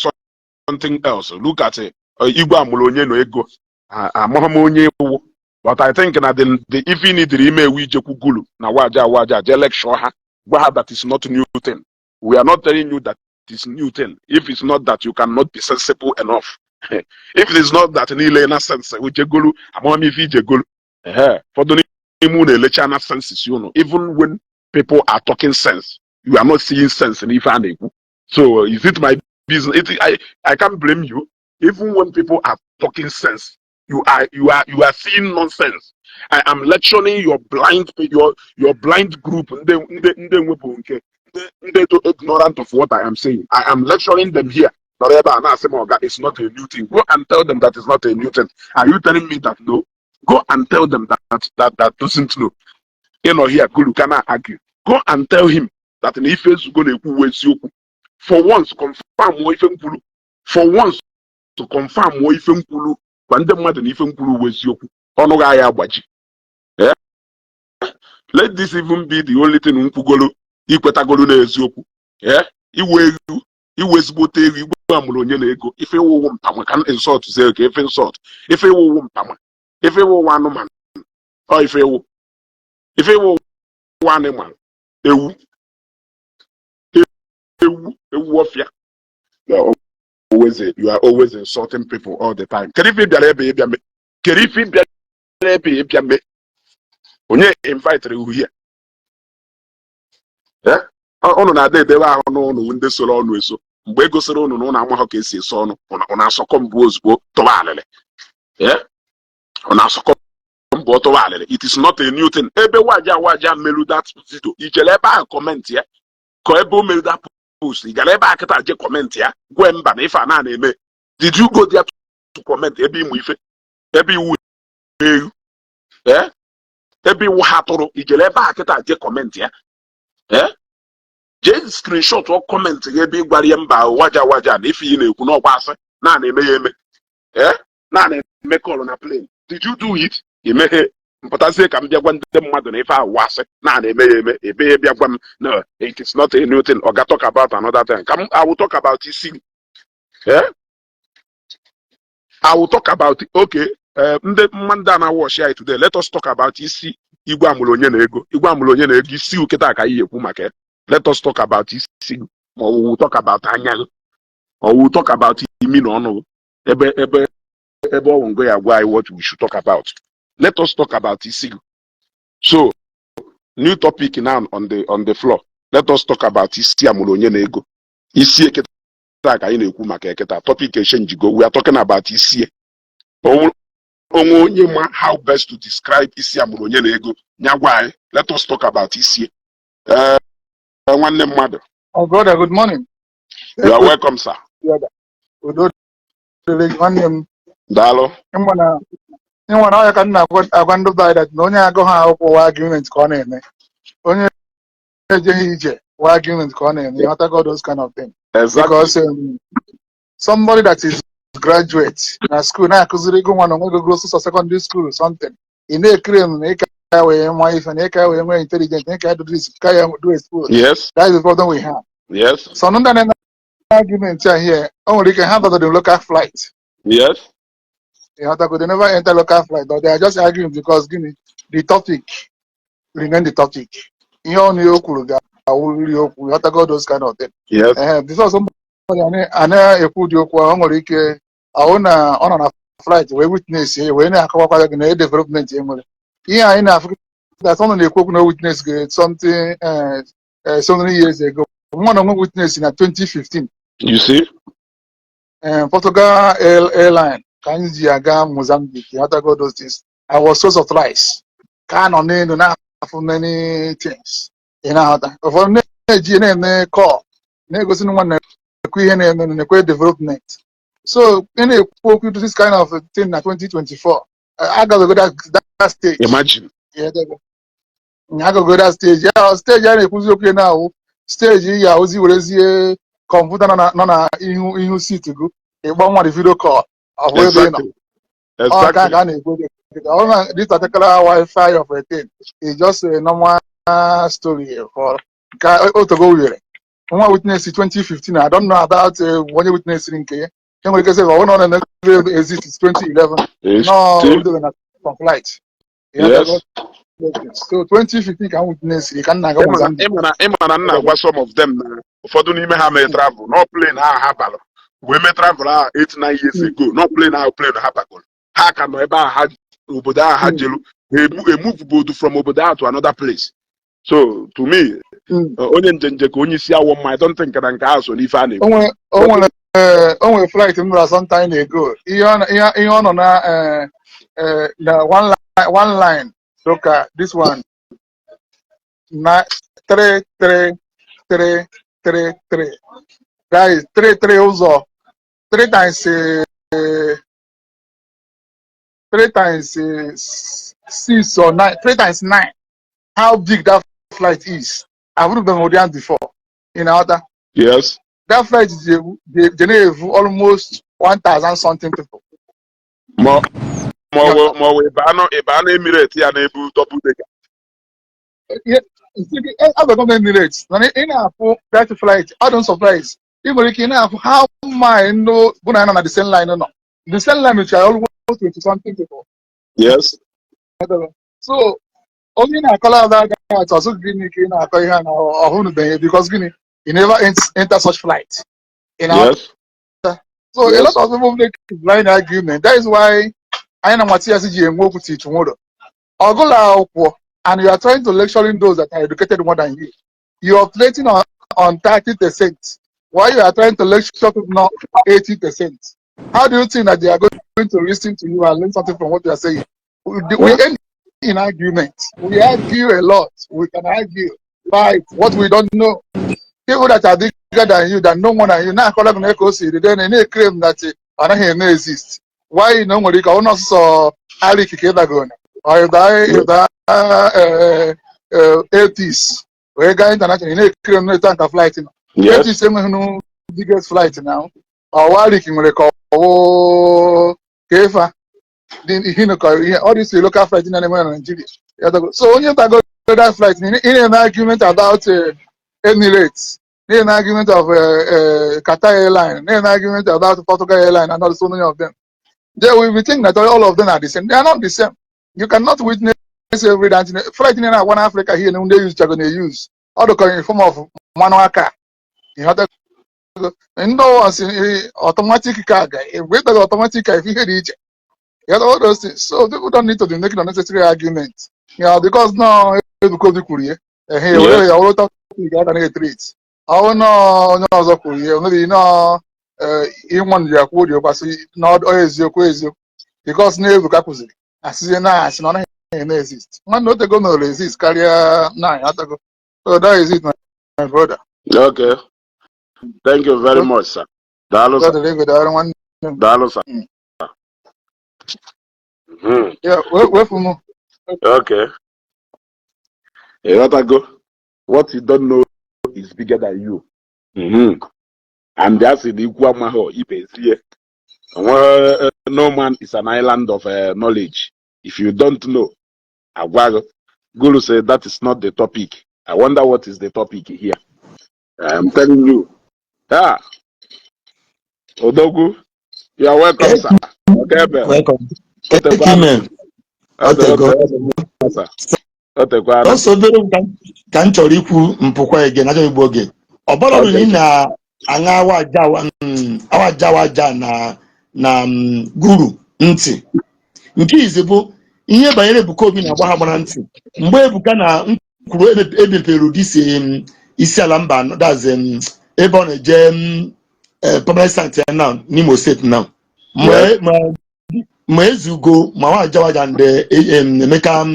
something else. Look at it. Igwe amụrụ onye na ego, amaghị m onye ewu, but I think na the ife ị nidiri ime ewu ijekwu gulu na waja waja jee lecture ha, gwa ha that is not new thing. We are not telling you that it's new thing. If it's not that you cannot be sensible enough, if it is not that niile na sense ujegolu, amaghị m ife ijegolu. Ehe, ụfọdụ n'ime unu elecha na senses unu. Even when people are talking sense, you are not seeing sense n'ife a na-ekwu. So is it my business? I can't blame you. Even when people are talking sense, you are seeing nonsense. I am lecturing your blind group, ndị ndị ndị nwepụ nke ndị ndị too ignorant of what I am saying. I am lecturing them here. Nọrọ ebe a na-asị m, "Oga, it's not a new thing." Go and tell them that it's not a new thing. Are you telling me that no? Go and tell them that doesn't know. Ịnọ here gulu ka na argue. Go and tell him that na ife ezugo na-ekwu uwe eziokwu. For once, confirm ife nkwulu. For once to confirm ife nkwulu, gwa ndị mmadụ na ife nkwulu uwe eziokwu. Ọnụ ga ya agbaji. Eh? Let this even be the only thing nkwugolu ikwetagolu na eziokwu. Eh? Iwe ewu, iwe ezigbote ewu, igwe amụrụ onye na ego. Ife iwụwụ mpama ka insult zie ka ife insult. Ife iwụwụ mpama. Ife iwụwụ anụmanụ. Ọ ife iwu. Ife iwụwụ animal. Ewu. Ewu. Ewu ọfịa. You are always insulting people all the time. Kedu ife ị bịara ebe ị bịa mee? Kedu ife ị bịara ebe ị bịa mee? Onye invite you here? Eh? Ụnụ na-ada edebe ahụ n'ụnụ ndị soro ọnụ eso. Mgbe e gosiri ụnụ na ụnụ amaghọ ka esi eso ọnụ, ụnụ asọkọ mbụ ozugbo tụwa alịlị. Eh? Ụnụ asọkọ mbụ tụwa alịlị. It is not a new thing. Ebe waja waja melu that video, ijele ebe ahụ comment ya, ka ebe o melu that post, ị gara ebe a kịta je comment ya, gwe mba na ife a na na-eme. Did you go there to comment ebe ịmụ ife? Ebe iwu ewu? Eh? Ebe iwu ha tụrụ, ijele ebe a kịta je comment ya? Eh? Jee screenshot ọ comment gị ebe ị gwara ya mba waja waja na ife ị na-ekwu n'ọkwa asị na na-eme ya eme. Eh? Na na-eme call na plane. Did you do it? Imeghe mpụtazie ka m bịa gwa ndị mmadụ na ife ahụ asị na na-eme ya eme, ebe ya bịa gwa m no, it is not a new thing. Oga, talk about another thing. Ka m, I will talk about isi. Eh? I will talk about, okay, ndị mmadụ a na-watch anyị today, let us talk about isi igwe amụrụ onye na ego. Igwe amụrụ onye na ego, isi kịta ka anyị ekwu maka ya. Let us talk about isi, ma ọ wụ talk about anya gị, or we talk about imi na ọnụ gị. Ebe ọ wụ ngo ya gwa anyị what we should talk about. Let us talk about isi gị. So new topic now on the floor. Let us talk about isi amụrụ onye na ego. Isi eketa ka anyị na-ekwu maka eketa. Topic echenjigo. We are talking about isi. Onwe onye ma how best to describe isi amụrụ onye na ego, nya gwa anyị. Let us talk about isi. Ee, nwanne mmadụ. Oh, brother, good morning. You are welcome, sir. Udo dịrị gị, nwanne m. Daalụ. Ịma na ịnwa na ọya ka m na-agwa agwa ndị be anyị that na onye agụ ha akwụkwọ wa argument ka ọ na-eme. Onye ejeghị ije wa argument ka ọ na-eme. Ịghọtago those kind of thing. Exactly. Because somebody that is graduate na school na-akụziri gị nwa na onwe gị go sọsọ secondary school or something. Ị na-ekiri m na ịka ya wee nwa ife na ịka ya wee nwee intelligent na ịka ya do this, ka ya do expose. That is the problem we have. So ndị na-eme argument a here, o nwere ike ha dọdọ local flight. Ịghọtago, they never enter local flight, but they are just arguing because gịnị, the topic remain the topic. Ihe ọnụ ya o kwuru ga-awụrịrị okwu. Ịghọtago those kind of thing. Yes. Ee, before somebody a na-ekwu ụdị okwu a, o nwere ike ahụ na ọ nọ na flight wee witness ya, wee na-akọwakwa gị na e development e nwere. Ihe anyị na-afụ that ọ na-ekwu okwu na witness gị something so many years ago. Nwa na onwe witness na 2015. You see. Portugal Airline ka anyị ji aga Mozambique. Ịghọtago those things. I was so surprised ka a nọ n'elu na-afụ many things. Ị na-aghọta, ụfọdụ na-eji na-eme call na-egosi na nwa na-ekwu ihe na-eme na-ekwe development. So ị na-ekwu okwu this kind of thing na 2024, agaghị that stage. Imagine. Ịghọtago? Agago that stage ya, stage a na-ekwuzi okwu ya na-awụ stage ya ozi werezie kọmputa nọ na ihu ihu seat gị, ịgba nwa video call, ọ bụ ebe ị nọ. Ọ nke a ka a na-ekwu okwu ya. Ọ na this particular wifi of a thing is just a normal story for ka otogo were nwa witness 2015. I don't know about onye witness nke ya. Enwere ike sị ọ bụrụ na ọ na-eme exist since 2011 You no see? Obidobe na from flight. Yes. So 2015 ka m witness ka m na-aga Ịma na Mozambique. ịma na m na-agwa some of them na ụfọdụ n'ime ha mee travel no plane ha balụ wee mee travel ahụ 8 9 years ago, no plane ahụ, plane ha bagoro, ha ka nọ ebe ahụ, ha obodo ahụ ha jelu, ha emove bodu from obodo ahụ to another place. So to me, onye njenje ka onye isi awọ mma. I don't think na nke ahụ so n'ife a na-ekwu. O nwere flight m gara sometime ago. Ihe ọ nọ na na one line, one line, so ka this one na three three three three three, that is three three ụzọ, three times three times six or nine, three times nine. How big that flight is, I've never been ụdị before in other. That flight ji na-evu almost 1000 something people. Ma ọ wụ ịba anụ Emirate ya na-ebu double decker. Abago m Emirates, mana ị na-afụ that flight, I don't surprise. Ị nwere ike ị na-afụ how my no bụ na ya nọ na the same line, nọ the same line which are almost 20 something people. So onye na-akọla ada agaghị atụ ọsụ, gịnị ka ị na-akọ ihe a na ọhụrụbeghị? Because gịnị? You never enter such flight. You know? So a lot of people make blind argument. That is why anyị na Matias ji enwe okwu till tomorrow. Ọgụla akwụkwọ and you are trying to lecturing those that are educated more than you. You are operating on 30% while you are trying to lecture people not 80%. How do you think that they are going to listen to you and learn something from what you are saying? We end in argument. We argue a lot. We can argue, fight what we don't know. People that are bigger than you, that know more than you, na-akọrọ gị na ka o si dị, then na-claim that ọ naghị eme exist. Why na o nwere ike ọ nọsọ ara ikike ịdago or ịda 80s wee gaa international, ị na-ekiri m na nka flight nọ. 80s enweghị nu biggest flight now. Ọwa Arik nwere ka ọwụ ka ịfa dị ihe nụ ka ihe ọ dị si local flight na-eme na Nigeria. Ya dago. So onye tago that flight, ị na-eme argument about Emirates, na-eme argument of Qatar Airline, na-eme argument about Portugal Airline and all, so many of them. They will be thinking that all of them are the same. They are not the same. You cannot witness every that flight in one Africa here they use gonna use all the in form of manual car. You know, ndị ọsị automatic car ga ewetaghị automatic car if ihe dị iche. You know all those things. So people don't need to be making unnecessary argument. Because no Ebuka Obi kwuru ya ehe were ya wụrụ topic a ga na-etreat. Ọ nọ onye ọzọ kwuru ya, maybe nọ ịnwa nri ya kwuo dị kwasị na ọ eziokwu eziokwu because na Ebuka kwụziri asịzie na asị na ọ naghị eme exist. Nwanne, otego mere exist karịa na atago. So that is it, my brother. Okay. Thank you very much, sir. Daalụ, sir. Brother David, daalụ nwanne m. Daalụ, sir. Yeah, wefu m. Okay. Ịghọtago? What you don't know is bigger than you. And that's the ikwu amaghọ ibe ezie. Onwe, no man is an island of knowledge. If you don't know, agwa gị. Guru said that is not the topic. I wonder what is the topic here. I'm telling you. Ah, Odogwu, you are welcome, sir. Okay, Ben. Welcome. Thank you, man. Otego. Sir. Otekwana. Ọsọ obere m ka m chọrọ ikwu mpụkwa ege na igbu oge. Ọ bụrụ na ị na-aṅa awaja awaja na guru ntị. Nke izi bụ ihe banyere Ebuka Obi na-agba ha gbara ntị. Mgbe Ebuka na m kwuru emepere ụdị si isi ala mba, that's ebe ọ na-eje permanent site ya now n'Imo Steeti now. Mgbe ma ezugo ma nwa ajawaja ndị Emeka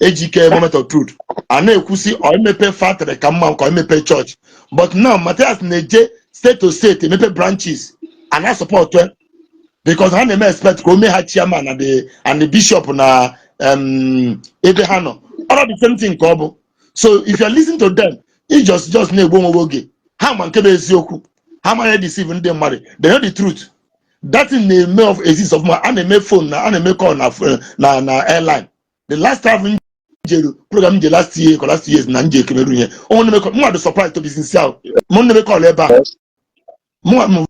Ejike Moment of Truth a na-ekwusi ọ emepe factory ka mma ka ọ emepe church, but now Matthias na-eje state to state emepe branches a na support because ha na-eme expect ka o mee ha chairman and the bishop na ebe ha nọ. All the same thing ka ọ bụ. So if you are listening to them, i just na-egbu onwe gị oge. Ha ma nke bụ eziokwu, ha ma deceive ndị mmadụ. They know the truth. That thing na-eme of exist ọfụma. A na-eme phone na a na-eme call na airline. The last time m jere program nje last year ka last years na nje Cameroon, ihe onwe na-eme call, mmadụ surprise to be sincere, mụ na-eme call ebe a. Mụ m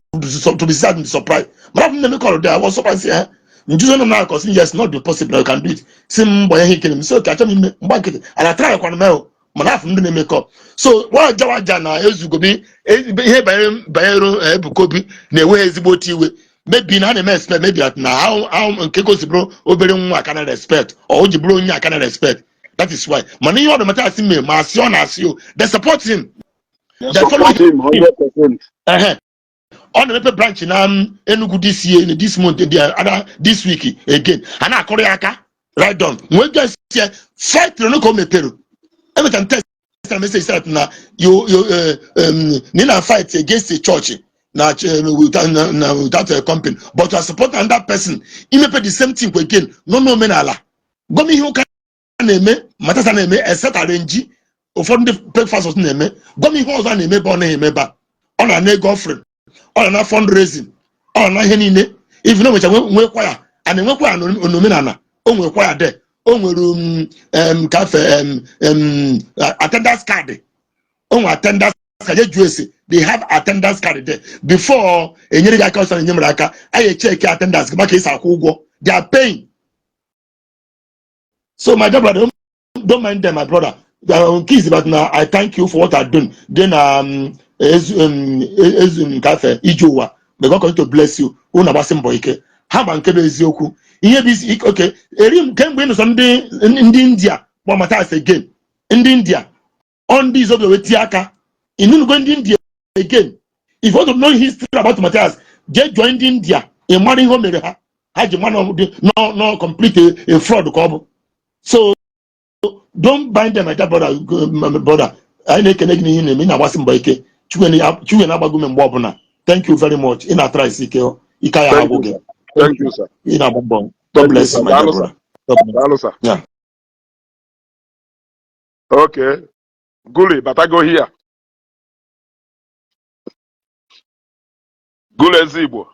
to be sad and surprised, mana m na-eme call there, I was surprised. Eh, njuzo nọ na-akọ sị yes, not be possible, you can do it. Si m gbanye ihe ikele m si oke achọ m ime mgba nkịtị and I try kwana m, mana afọ ndị na-eme call. So waja waja na ezugobi ihe banyere Ebuka Obi na-enwe ha ezigbo otu iwe. Maybe na ha na-eme expect, maybe that na how nke gosi bụrụ obere nwa aka na respect or o ji bụrụ onye aka na respect, that is why. Mana ihe ọ dị mata asị mee ma asị ọ na-asị o, they support him. They they follow support him 100%. Ehe, ọ na-emepe branch na Enugu this year, this month, the other this week again. Ha na-akụrụ ya aka. Right on. Nwee just ya fight no ka o mepere emechara m text na message that na you na ị na fight against the church na without na without a company, but you are supporting another person imepe the same thing again nọ n'omenala. Gwa m ihe ụka na-eme matasa na-eme except arrange ụfọdụ ndị pastors na-eme. Gwa m ihe ọzọ a na-eme ebe ọ naghị eme ebe a. Ọ na-ana ego offering, ọ na-ana fundraising, ọ na-ana ihe niile. Even o nwecha nwee kwaya a na-enwe kwaya n'omenala, o nwere kwaya de, o nwere kafe attendance card, o nwere attendance card. Eju ese, they have attendance card there. Before enyere gị aka ọsọ na enyemere aka, anyị echeki attendance gị maka esi akwụ ụgwọ. They are paying. So my dear brother, don't mind them, my brother. Nke but na I thank you for what I've done. Then ezu ezu nkafe ije ụwa. May God continue to bless you. Unu agbasi mbọ ike. Ha ma nke bụ eziokwu. Ihe bụ isi okay, eri m kemgbe ị nụsọ ndị India kpọ Matthias again. Ndị India ọ ndị Izobia wee tie aka. Ịnụnugo ndị India again. If you want to know history about Matthias, jee join ndị India. Ị mara ihe o mere ha. Ha ji mara no no complete a fraud ka ọ bụ. So don't bind them, my dear brother, my brother. Anyị na-ekene gị n'ihe ị na-eme. Ị na-agbasi mbọ ike. Chukwu na-agbago ume mgbe ọbụla. Thank you very much. Ị na-atara isi ike ike ya Thank agwụ you, gị. sir. Thank you, sir. Ị na-agba mbọ. God Thank you, bless sir. you, my dear Daalụ, sir. brother. God bless. Daalụ, sir. Yeah. Okay. Guli, batago here. Guli Ezigbo.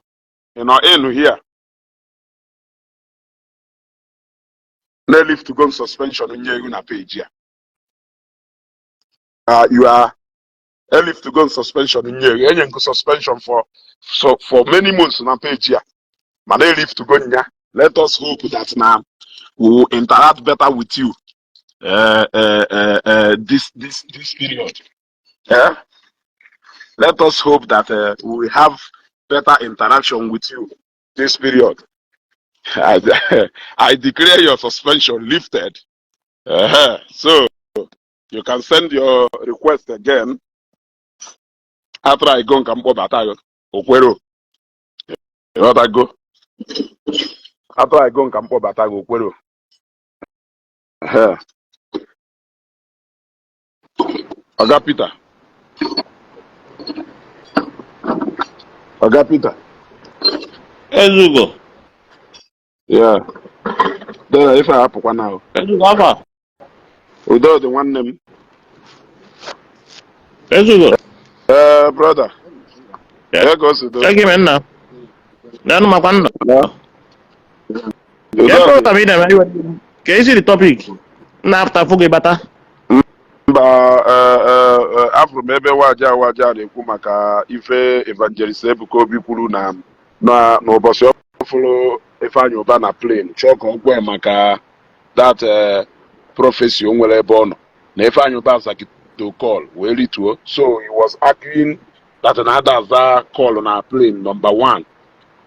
Ị nọ in here. Na-lift go suspension nye ego na page ya. You are lift go suspension nye ego. Enye nkụ suspension for so for many months na page ya. Mana lift go nya. Let us hope that now we will interact better with you this period. Yeah? Let us hope that we will have better interaction with you this period. I declare your suspension lifted. So you can send your request again after I go nka mkpọbata gị. Okwero. Ịghọtago? After I go nka mkpọbata gị, Okwero. Oga Peter. Oga Peter. Ezugo. Yeah. Dera ife a apụkwa na Ezugo afa. Udo dị nwanne m. Ezugo. Eh, brother. Ya ka o si do. Egi me nna. Nanu makwa nna. Na. Udo Ke dị. program ị na-eme iwe. Ka isi the topic. Nna after fụ gị bata. Mba, afụrụ m ebe waja waja na-ekwu maka ife Evangelist Ebuka Obi kwuru na n'ụbọchị ọ fụrụ Ifeanyị Ụba na plane chọọ ka ọ gwa ya maka that prophecy o nwere ebe ọ nọ na Ifeanyị Ụba azagido call wee rituo. So he was arguing that na ada aza call na plane, number one,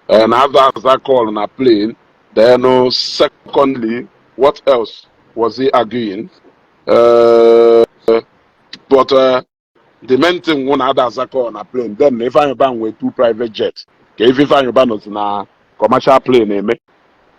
na aza aza call na plane. Then secondly, what else was he arguing? But the main thing wụ na ada aza call na plane. Then na Ifeanyị Ụba nwee two private jet ka ife Ifeanyị Ụba nọzi na commercial plane eme.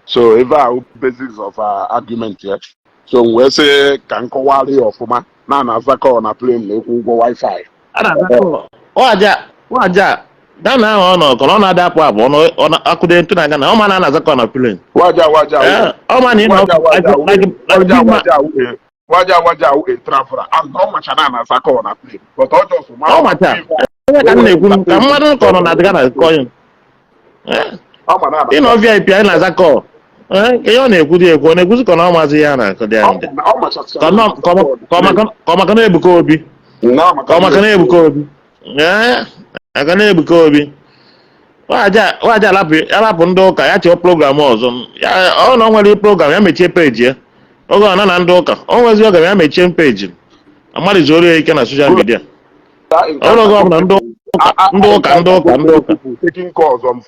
So ife ahụ basics of argument ya. So m wee sị ka m kọwara ya ọfụma na na aza call na plane na ịkwụ ụgwọ wifi. A na-aza call. Waja waja. Ghana ahụ ọ nọ ka ọ na-ada apụ apụ ọ na-akụde ntụ na Ghana ọ ma na a na-aza call na plane. Waja waja. Eh, ọ ma na ị nọ Waja waja. like Waja big man. waja waja waja a traveler and ọ macha na na-aza call na plane, but ọ just Ọ macha. Onye ka m na-ekwu ka mmadụ ka ọ nọ na Ghana kọọ ya. Eh, ọ ma na ị nọ VIP anyị na-aza call. Eh, ka ihe ọ na-ekwu dị ekwu ọ na-ekwuzi ka ọ na ọ maazị ihe a na-akọ dị anyị. ọ machacha Ka ọ maka na Ebuka Obi. na Ka ọ maka na Ebuka Obi. Eh, Aka na Ebuka Obi, nwaja alapụ ndị ụka ya chọọ program ọzọ. Ya ọ na o nwere program, ya mechie page ya. Oge ọ na na ndị ụka o nwezi oge, ya mechie page, mmadụ zuoro ya ike na social media. Ọ bụrụ oge ọbụla ndị ụka, ndị ụka, ndị ụka, ndị ụka. People taking calls on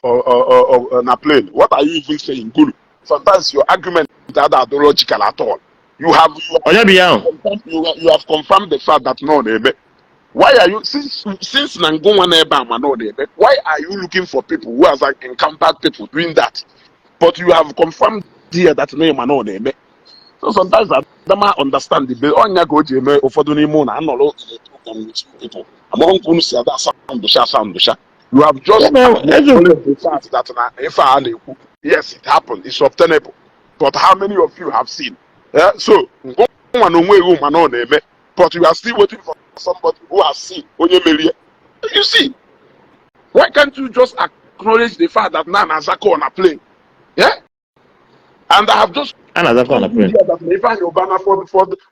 na plane. What are you even saying, Guru? Sometimes your argument that are not logical at all. You have Onye bụ ya ahụ? Confirmed, you have confirmed the fact that no na-eme. Why are you, since na ngụnwa na ebe a ma no na-eme, why are you looking for people who has, like, encountered people doing that? But you have confirmed here that na ịma no na-eme. So sometimes I don't understand the onya ka o ji eme ụfọdụ n'ime ụlọ anọrọ in a program with you people. Amaghị nke unu si ada sound sha sound sha. You have just acknowledged the fact that na ife a na-ekwu, yes, it happened, it's obtainable. But how many of you have seen? Yeah, so ngụnwa na onwe ewu mana ọ na-eme, but you are still waiting for somebody who has seen, onye merie. You see, why can't you just acknowledge the fact that na na-azakọ na plane? Yeah, and I have just A na-azakọ na plane. Here that Ifeanyi Ubana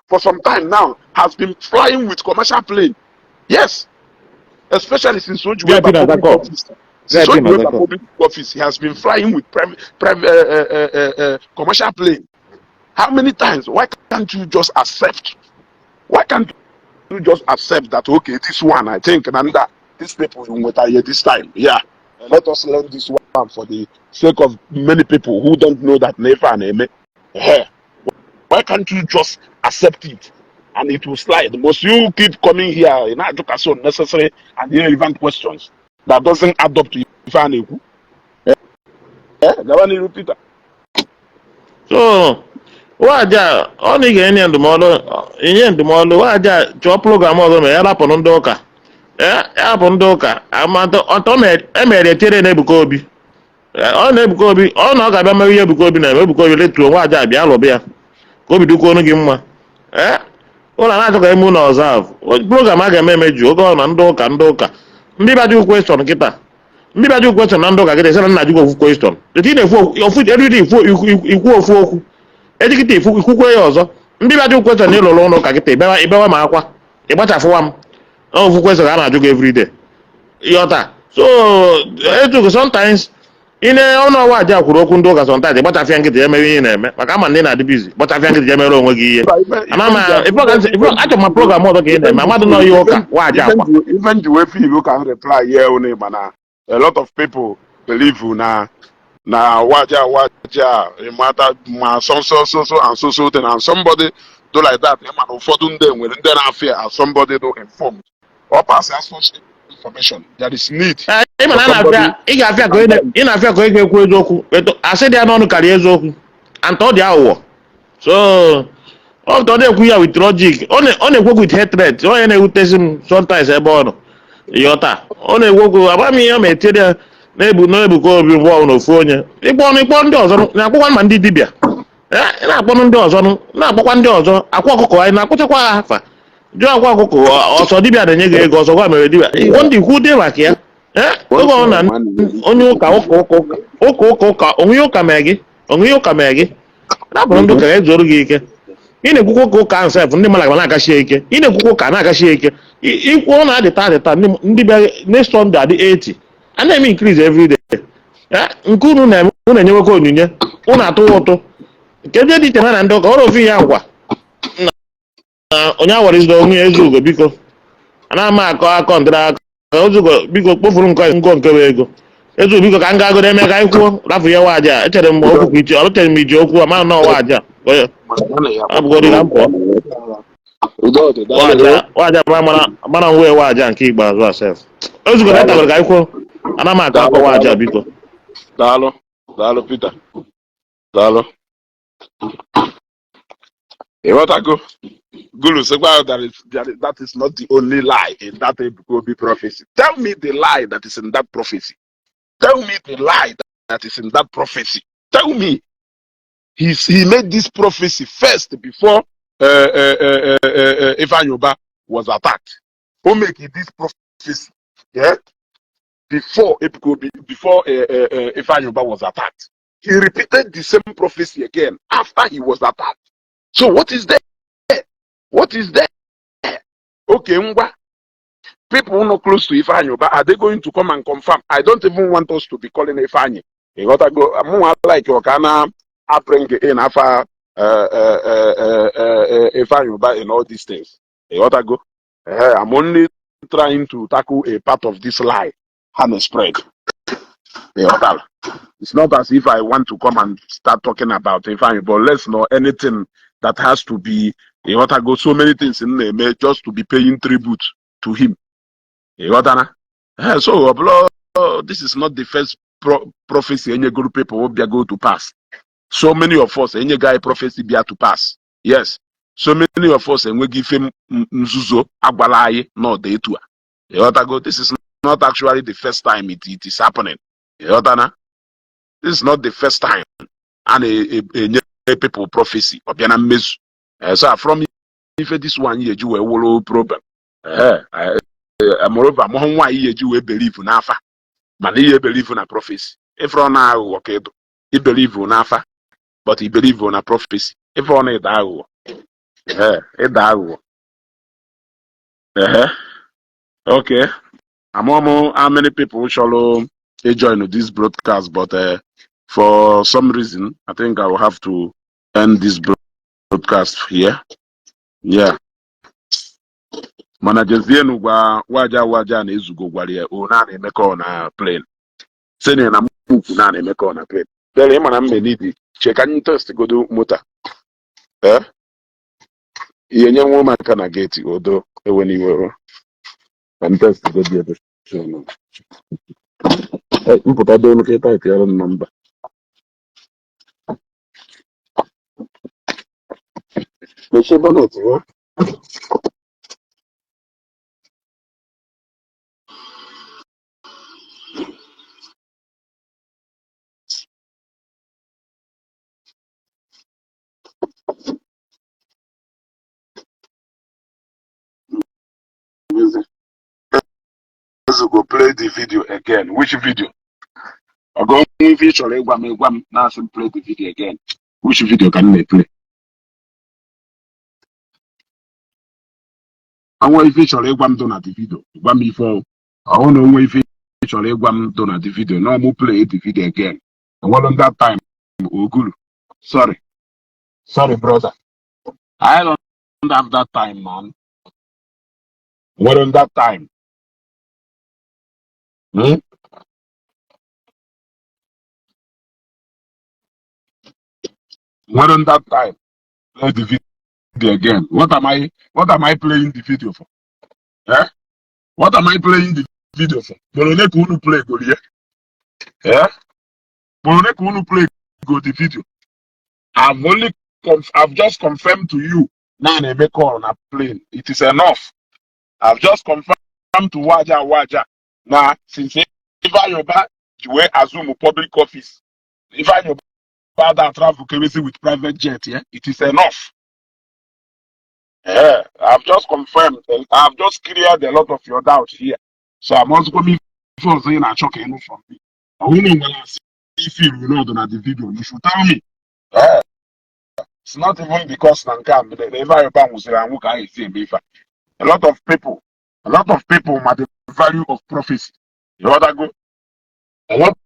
for some time now has been flying with commercial plane. Yes, especially since o ji VIP wee na public azakọ. office. Since VIP o ji na wee azakọ. Public office, he has been flying with private commercial plane. How many times? Why can't you just accept? Why can't you just accept that, okay, this one, I think, and that these people in here this time, yeah. Let us learn this one for the sake of many people who don't know that Nefa and Eme. Eh, why can't you just accept it and it will slide? Must you keep coming here and ask unnecessary and irrelevant questions that doesn't add up to ife a na-ekwu? Eh, gaba n'iru, Peter. So nwaja ọ na ị ga-enye ndụmọdụ, enye ndụmọdụ. Nwaja chọọ program ọzọ ma ya rapụrụ ndị ụka, ya rapụ ndị ụka. Amata ọtọ emere etiere na Ebuka Obi. Ọ na Ebuka Obi, ọ na ọ ga-abịa mere ihe Ebuka Obi na-eme. Ebuka Obi letuo nwaja, bịa lụbịa ya ka obi dịkwuo gị mma. Ee, ụlọ na-achọ ka eme ụlọ ọzọ ahụ, program a ga-eme emeju oge ọ na ndị ụka, ndị ụka, ndị bịa question kịta, ndị bịa jụ question na ndị ụka kịta, esi na nna jụkwa ofu question etu ị na-ekwu ofu eriri ikwu ikwu ofu okwu ejikịta ikwu ikwukwe ya ọzọ. Ndị bịa jụ question na ịlụrụ ụlọ ụka kịta, ịbewa ịbewa ma akwa ịgbachafụwa m ofu question a na-ajụ gị everyday, ịghọta? So etugo sometimes ị na ọnụ ọwa aja kwuru okwu ndị ụka, sometimes ịgbachafịa nkịtị ya mere ihe ị na-eme, maka ama ndị na-adị busy. Gbachafịa nkịtị ya mere onwe gị ihe. Ama ma achọ ma program ọzọ ka ị na-eme amadụ na ọya ụka wa aja akwa. Even the way people can reply here only, mana a lot of people believe na waja waja mata ma so so so so and so so thing, and somebody do like that, mana ụfọdụ ndị nwere ndị na-afịa as somebody do informed or pass such information, there is need. Ị ma na a na-afịa, ị ga-afịa ka onye ị na-afịa ka onye ga-ekwu eziokwu. Eto asị dị ya n'ọnụ karịa eziokwu and ọ dị aghụghọ. So ọ ọ na-ekwu ya with logic, ọ na-ekwu with hatred. Onye na-ewutesi m sometimes ebe ọ nọ, ịghọta, ọ na-ekwu okwu agba m ihe ọ ma etinyere ya na-ebu na-Ebuka Obi mgbe ọ na ofu onye ịkpọ ọnụ ịkpọ ndị ọzọ na-akpọkwa ma ndị dibịa. Ị na-akpọnụ ndị ọzọ, na-akpọkwa ndị ọzọ akwa ọkụkọ anyị na-akpụchakwa ha afa jụọ akwa ọkụkọ ọsọ dibịa na-enye gị ego ọsọ gwa mere dibịa igbo ndị ikwu dị maka ya. Ee, oge ọ na onye ụka ụka ụka ụka ụka ụka ụka onwe ụka mee gị, onwe ụka mee gị, rapụrụ ndị ụka ya zuoro gị ike. Ị na-ekwukwa ụka, ụka ahụ sef ndị mmadụ na-agachi ya ike. Ị na-ekwukwa ụka na-agachi ya ike. Ikwu ọ na-adịta adịta, ndị bịa next Sunday adị 80, a na-eme increase every day. Nke unu na-eme, unu enyewekwa onyinye, unu atụwa ụtụ nke ndị dị iche na ndị ụka ọrụ ofu ihe agwa na onye awarizila onwe ya. Ezugo, biko, ana m akọ akọ ndịrị aka. Ozugo, biko, kpofuru nke ngo nke bụ ego. Ezugo, biko, ka m gaa godo eme ka anyị kwuo rafụ ya nwa aja. Echere m okwu ka iche ọrụ chere m iji okwu ama na ọwa aja abụgodi ka m pụọ. Nwaja mara mara nwe nwaja nke ikpeazụ a sef. Ozugo na etagoro ka anyị kwuo, ana m akọ akọ nwaja, biko. Daalụ, daalụ, Peter, daalụ. Ịghọtago, Gulu sịkwa that is not the only lie in that Ebuka Obi prophecy. Tell me the lie that is in that prophecy. Tell me the lie that is in that prophecy. Tell me. He made this prophecy first before Ifeanyi Uba was attacked. Who make this prophecy? Yeah, before Ebuka Obi, before Ifeanyi Uba was attacked. He repeated the same prophecy again after he was attacked. So what is there? What is there? Okay, ngwa. People not close to Ifeanyi Uba, are they going to come and confirm? I don't even want us to be calling Ifeanyi. You gotta go. Mụ like ka na bring in afa Ifeanyi Uba in all these things. You gotta go. I'm only trying to tackle a part of this lie and spread. You gotta. It's not as if I want to come and start talking about Ifeanyi, but let's know anything that has to be. You gotta go. So many things in there just to be paying tribute to him. You got that? So ọ bụla, this is not the first prophecy enyegoro people bịa go to pass. So many of us enyego anyị prophecy bịa to pass. Yes. So many of us enweghị ife nzuzo agwala anyị n'ọdụ etu a. Ịghọtago? This is not actually the first time it is happening. Ịghọtana? This is not the first time a na-enye people prophecy ọ bịa na mmezu. So from ife this one ya eji wee wụrụ problem. Moreover, mụhụ nwaanyị ya eji wee believe n'afa, mana ihe believe na prophecy. Ife ọ na-aghụghọ ka ịdụ i believe n'afa, but i believe na prophecy. Ife ọ na-ịda aghụghọ. Ịda aghụghọ. Ehe, okay, amụọ how many people chọrọ join this broadcast, but for some reason I think I will have to end this broadcast here. Yeah, mana jezienu gwa waja waja na ezugo gwara ya o na na-emekọ na plane senior na mukwu na na-emekọ na plane dere ịma na mbe che ka anyị test godo moto eh ihe nye nwa ụmụaka na gate odo ewe n'iwe o ka m test godo ebe. Mpụta donu ka ịta etinyere m nọmba mechie bonnet ya. Go play the video again. Which video? Ọgọ ife ị chọrọ ịgwa m, ịgwa m na-asị m play the video again. Which video ka m na-eplay? Onwe ife ị chọrọ ịgwa m do na the video, gwa m ife ọ ọhụ na onwe ife ị chọrọ ịgwa m do na the video na mụ play the video again. Enwere that time ogulu. Sorry. Sorry, brother. I don't have that time, man. Nwere that time. Hmm? Nwere that time. Play the video again. What am I playing the video for? Eh? What am I playing the video for? Bụrụ ole ka unu play go ya? Eh? Bụrụ ole ka unu play go the video? I've just confirmed to you na na-eme call na plane. It is enough. I've just confirmed to Waja Waja na since Ifeanyi Uba ji wee assume public office, Ifeanyi Uba that travel kewezi with private jet, yeah? It is enough. Yeah, I've just confirmed. I've just cleared a lot of your doubts here. So I'm also coming for saying I choke enough from me. I won't know when I see if you know the video, you should tell me. Yeah. It's not even because na nke a mere na Ifeanyi Uba nwụsịrị anwụ ka anyị esi eme ife a. A lot of people ma the value of prophecy. You go? A lot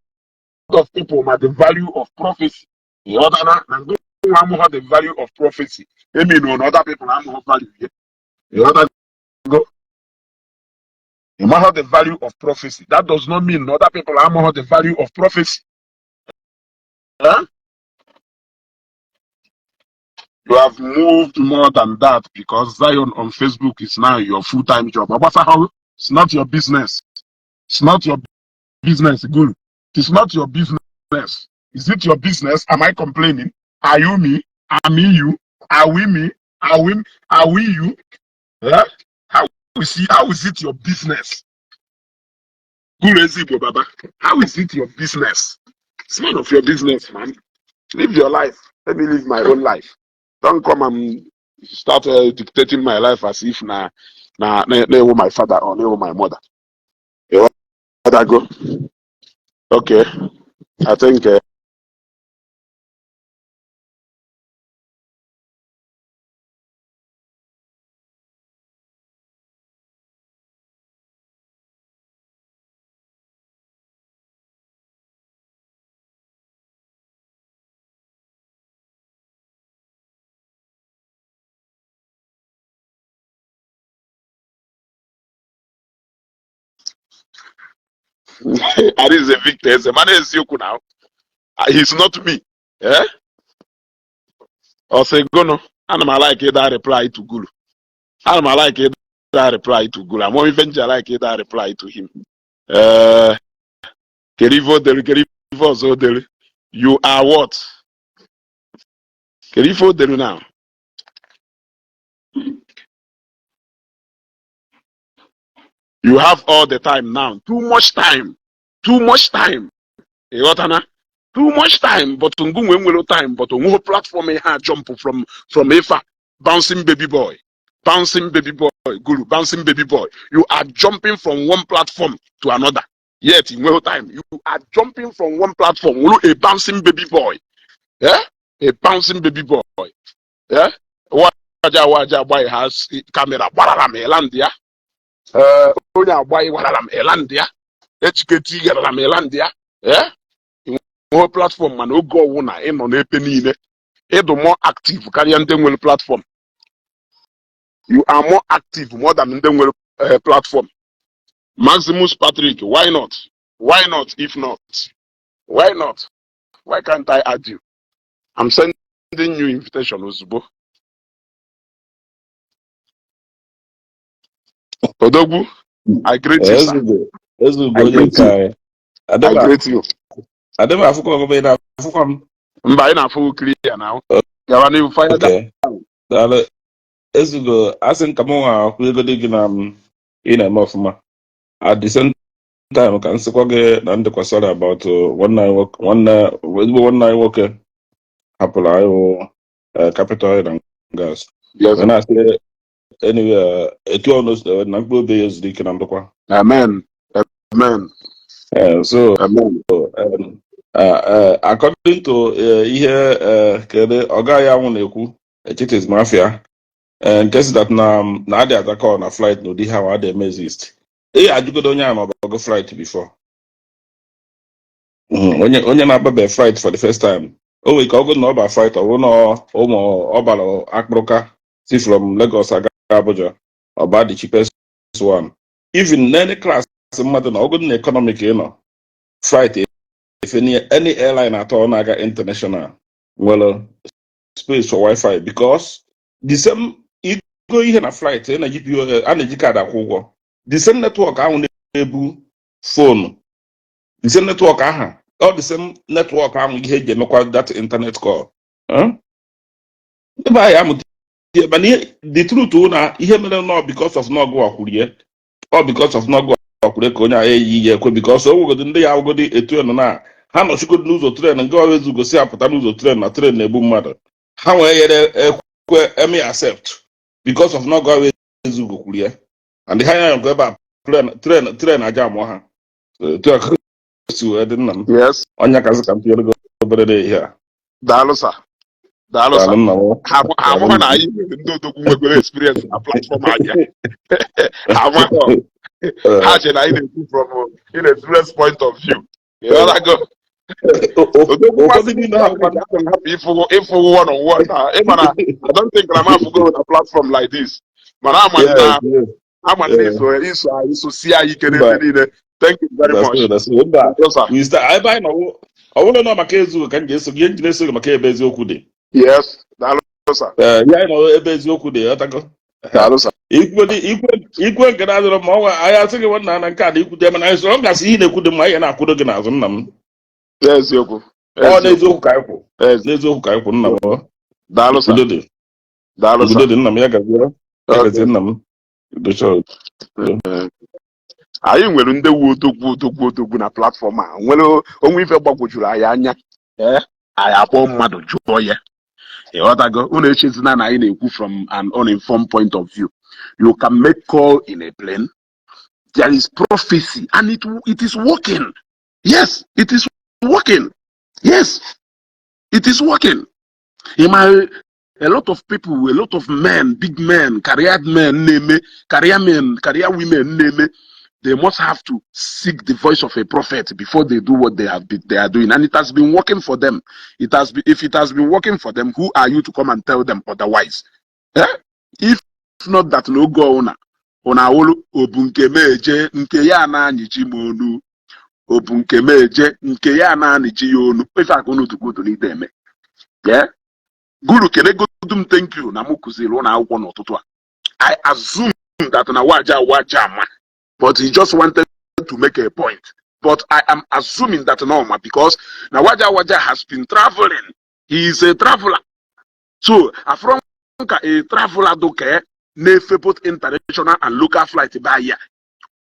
of people ma the value of prophecy. You na na ndị nwa amụghọ the value of prophecy. Emi na other people amụghọ value ya. You go? You matter the value of prophecy. That does not mean other people amụghọ the value of prophecy. Huh? You have moved more than that because Zion on Facebook is now your full-time job. It's not your business. It's not your business, Guru. It's not your business. Is it your business? Am I complaining? Are you me? Am I you? Are we me? Are we you? Yeah? How is it your business? Guru Ezigbo Baba. How is it your business? It's none of your business, man. Live your life. Let me live my own life. Don't come and start dictating my life as if na na my father or na my mother. You want go? Okay. I think Arinze Victor Eze, mana eziokwu na he's not me. Eh? Ọ sị gụnụ, ana m like ịda reply to Guru. Ana m like ịda reply to Guru. Amụọ ife nji like ịda reply to him. Ee, kedu ife o dere? Kedu ife ọzọ o dere? You are what? Kedu ife o dere now? You have all the time now. Too much time. Too much time. Ịghọtana? Too much time, but ngụ nwe nwere time, but onweghị platform ihe a jump from ife a. Bouncing baby boy. Bouncing baby boy. Guru, bouncing baby boy. You are jumping from one platform to another. Yet, in nweghị time, you are jumping from one platform. Wụrụ a bouncing baby boy. Yeah? A bouncing baby boy. Yeah? Waja waja agbaghị ha camera gbarara m ịland ya. Ee, onye agbaghị gwarara m ịland ya. Echiketi garara m ịland ya. Ee? Nwee platform, mana oge ọwụ na ịnọ n'ebe niile ịdụ more active karịa ndị nwere platform. You are more active more than ndị nwere platform. Maximus Patrick, why not? Why not if not? Why not? Why can't I add you? I'm sending you invitation ozugbo. Odogwu, I greet you, sir. Ezugo, Ezugo I onye greet nke you. anyị. I greet you. Adị m afụkwa ọgụgụ ị na-afụkwa m. Mba, anyị na-afụ clear now. Gawa n'ihu, fire down. Okay. Daalụ. Ezugo, asị m ka m nwa akwụgodi gị na m ị na-eme ọfụma. At the same time, ka m sịkwa gị na m dịkwa sorry about nwanne anyị nwoke, nwanne ezigbo nwanne anyị nwoke hapụrụ anyị wụ Capital Oil and Gas. Yes. Wee na-asị anyway, etu ọ nọ na mkpụrụ obi ya zuru ike na ndokwa. Amen. Amen. So Amen. According to ihe kedu ọga ya nwụ na-ekwu Echites Mafia nke si that na adị atakọ na flight n'ụdị ha wa adị eme exist. Ị ajụgodo onye a ma ọ bago flight before. Onye na-agbabe flight for the first time, o nwere ike ọ bụrụ na ọ ba flight, ọ bụrụ na ụmụ ọ bara akpụrụka si from Lagos aga Abuja, ọ ba the cheapest one. Even n'any class mmadụ na ọgụdụ na economic ị nọ flight efe any airline atọ na-aga international nwere space for wifi, because the same igo ihe na flight ị na-eji POS, a na-eji kaadị akwụ ụgwọ, the same network ahụ na-ebu phone, the same network ahụ, all the same network ahụ ihe eji emekwa that internet call. Huh? Ndị be anyị amụta ihe, mana ihe the truth wụ na ihe mere nọ because of n'ọgụ akwurie ọ because of n'ọgụ akwurie ka onye ahụ eyi ya ekwe, because o nwegodi ndị ya awụgodi etu nọ na ha nọchigodo n'ụzọ train nke ọrụ Ezugo si apụta n'ụzọ train na train na-egbu mmadụ, ha nwee yere ekwe eme accept because of n'ọgụ ahụ Ezugo kwuru ya, and ha ya nkwa ebe a train aja amụọ ha. So, etu a ka o si wee dị, nna m. Yes. Ọnya kasị ka m tinyere gị obere dị ihe a. Daalụ, sir. Daalụ, sir. Daalụ, nna m. Ha Daalụ. amụghị na anyị nwere ndị odogwu nwegoro experience na platform anyị. Ha amaghị. Ha che na anyị na-ekwu from in experience point of view. Ịghọtago? Odogwu Ụfọdụ n'ime ha Patrick, asị m hapụ ịfụgụ one on one na ịma na I don't think na m afụgo na platform like this. Mana ama na ama na iso anyị iso sie anyị ike n'ebe niile. Thank you very That's much. it, that's it. Mba, Yes, sir. we start ebe anyị nọ ọ bụrụ na ọ maka Ezugo ka m ga-eso gị, ihe m ji na-eso gị maka ebe eziokwu dị. Yes. Daalụ, sir. Ee, ihe anyị nọ ebe eziokwu dị, ghọtago? Daalụ, sir. Ikwe nke na-adịrọ mma ọnwa anyị asị gị nwanna na nke a na ikwu dị, mana anyị sọrọ gasị ihe na-ekwu dị mma, anyị na-akwụdo gị n'azụ, nna m. Eziokwu. Ọ n'eziokwu ka anyị kwụ. Eziokwu. N'eziokwu ka anyị kwụ, nna m. Daalụ, sir. Udo dị. Daalụ, Udo sir. dị, nna m, ya gaziere ya. Gazie, nna m. Udo chọrọ. Anyị nwere ndị wu odogwu odogwu odogwu na platform a nwere onwe ife gbagwojuru anyị anya. Ee, anyị akpọọ mmadụ jụọ ya. Ịghọtago? Unu echezina na anyị na-ekwu from an uninformed point of view. You can make call in a plane. There is prophecy and it is working. Yes, it is working. Yes, it is working. In my a lot of people, a lot of men, big men, career men, name, career men, career women, name, they must have to seek the voice of a prophet before they do what they are doing, and it has been working for them. It has been If it has been working for them, who are you to come and tell them otherwise? Eh? If not that no go una una awolu obu nke m eje nke ya na-anyịchi m onu. Obu nke m eje nke ya naanị ji ya onu ife aka unu tukwudu n'ite eme. Yeah? Guru kenegodu m thank you na mụ kụziri ụlọ akwụkwọ n'ụtụtụ a. I assume that na waja waja ma, but he just wanted to make a point. But I am assuming that no ma, because na waja waja has been traveling. He is a traveler. So from ka a traveler do ka na-efe both international and local flight by year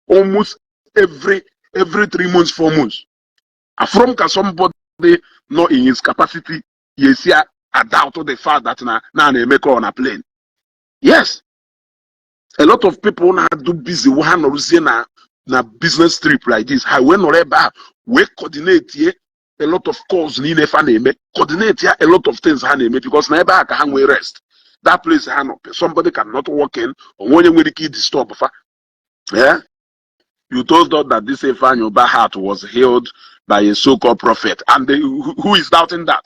almost every 3 months, 4 months. From ka somebody not in his capacity yesi doubt the fact that na na na-emekọ on a plane. Yes, a lot of people na-adụ busy ha nọrụzie na business trip like this, ha wee nọrọ ebe a wee coordinate ye a lot of calls niile fa na-eme, coordinate ya a lot of things ha na-eme, because na ebe a ka ha nwee rest. That place ha nọ, somebody cannot walk in, onwe onye nwere ike disturb fa. Yeah? You told us that this Ifeanyi Ubah heart was healed by a so-called prophet, and who is doubting that?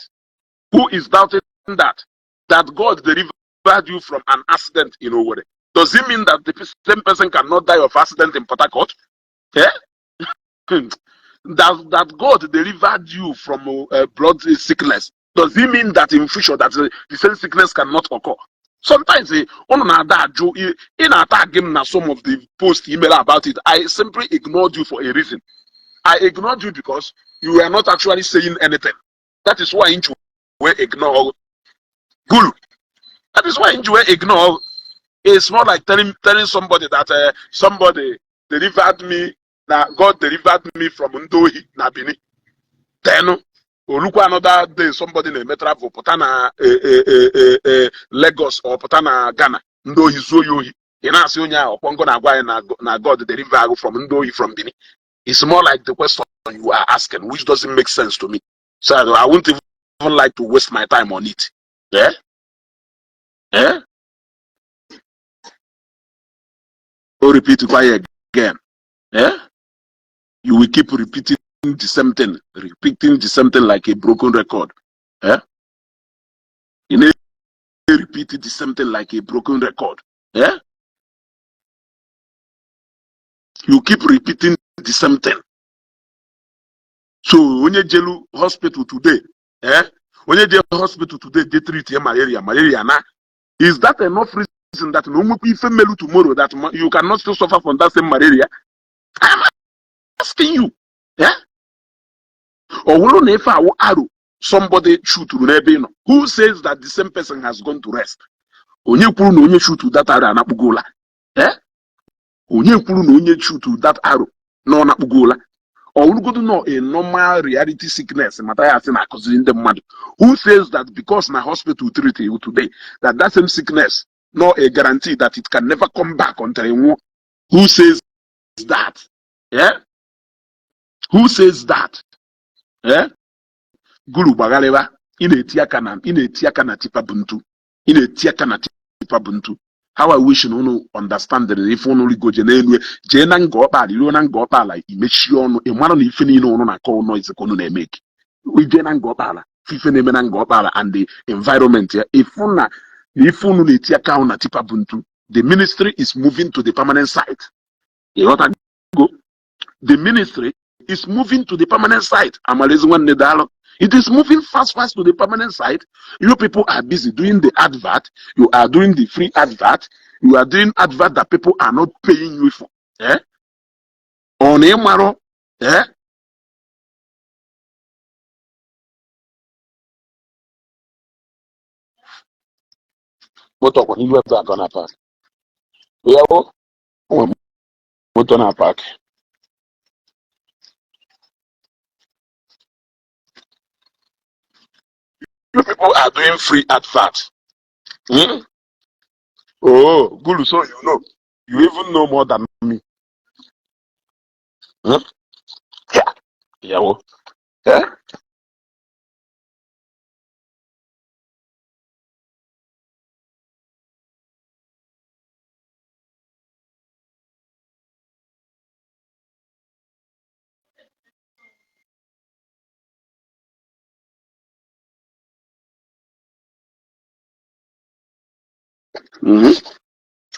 Who is doubting that? That God delivered you from an accident in Owerri. Does it mean that the same person cannot die of accident in Port Harcourt? Yeah? That God delivered you from blood sickness. Does it mean that in future that the same sickness cannot occur? Sometimes unu na-ada ajụ ị na-ata gị m na some of the posts email about it. I simply ignored you for a reason. I ignored you because you were not actually saying anything. That is why nji wee ignore Guru. That is why nji wee ignore. It's more like telling somebody that somebody delivered me, that God delivered me from ndị ohi na Benin. Then olukwa another day somebody na-eme travel pụta na Lagos or pụta na Ghana, ndị ohi zuo ya ohi. Ị na-asị onye ahụ ọkpọngọ na-agwa anyị na God deliver ahụ from ndị ohi from Benin. It's more like the question you are asking, which doesn't make sense to me. So I won't even like to waste my time on it. Yeah? Eh? Oh, repeat quiet again. Eh? You will keep repeating the same thing, repeating the same thing like a broken record. Eh? You know, repeat the same thing like a broken record. Eh? You keep repeating the same thing. So onye jelu hospital today, eh? Onye jelu hospital today, they treat ya malaria, malaria na. Is that enough reason that no nwekwa ife melu tomorrow that you cannot still suffer from that same malaria? I'm asking you. Eh? Ọ bụrụ na ife awụ arrow somebody shooturu n'ebe ị nọ, who says that the same person has gone to rest? Onye kwuru na onye shoot that arrow anakpugola? Eh? Onye kwuru na onye shoot that arrow na ọ nakpugola? Ọ bụrụgodu nọ a normal reality sickness mata ya asị na-akụziri ndị mmadụ. Who says that because na hospital treat you today, that that same sickness no a guarantee that it can never come back until ị nwụọ? Who says that? Yeah? Who says that? Eh? Guru gbagharịba, ị na-eti aka na ị na-eti aka na tipper bụ ntu. Ị na-eti aka na tipper bụ ntu. How I wish na unu understand ife unu rigoje n'elu jee na nga ọkpala iruo na nga ọkpala imechie ọnụ ị mara na ife niile unu na-akọ noise ka unu na-emeki. Ije na nga ọkpala ife na-eme na nga ọkpala and the environment ya ifu na ife unu na-eti aka ahụ na tipper bụ ntu. The ministry is moving to the permanent site. Ịghọtago? The ministry is moving to the permanent site. Amalezi nwanne daalụ. It is moving fast, fast to the permanent site. You people are busy doing the advert. You are doing the free advert. You are doing advert that people are not paying you for. Eh? On ịmarọ, eh? Moto kwa n'ihu ebe a ka ọ na-park. Ya o, o nwere moto na-park. You people are doing free advert. Hmm? Oh, Gulu, so you know. You even know more than me. Hmm? Yeah. Yeah. Well. Eh? Mhm.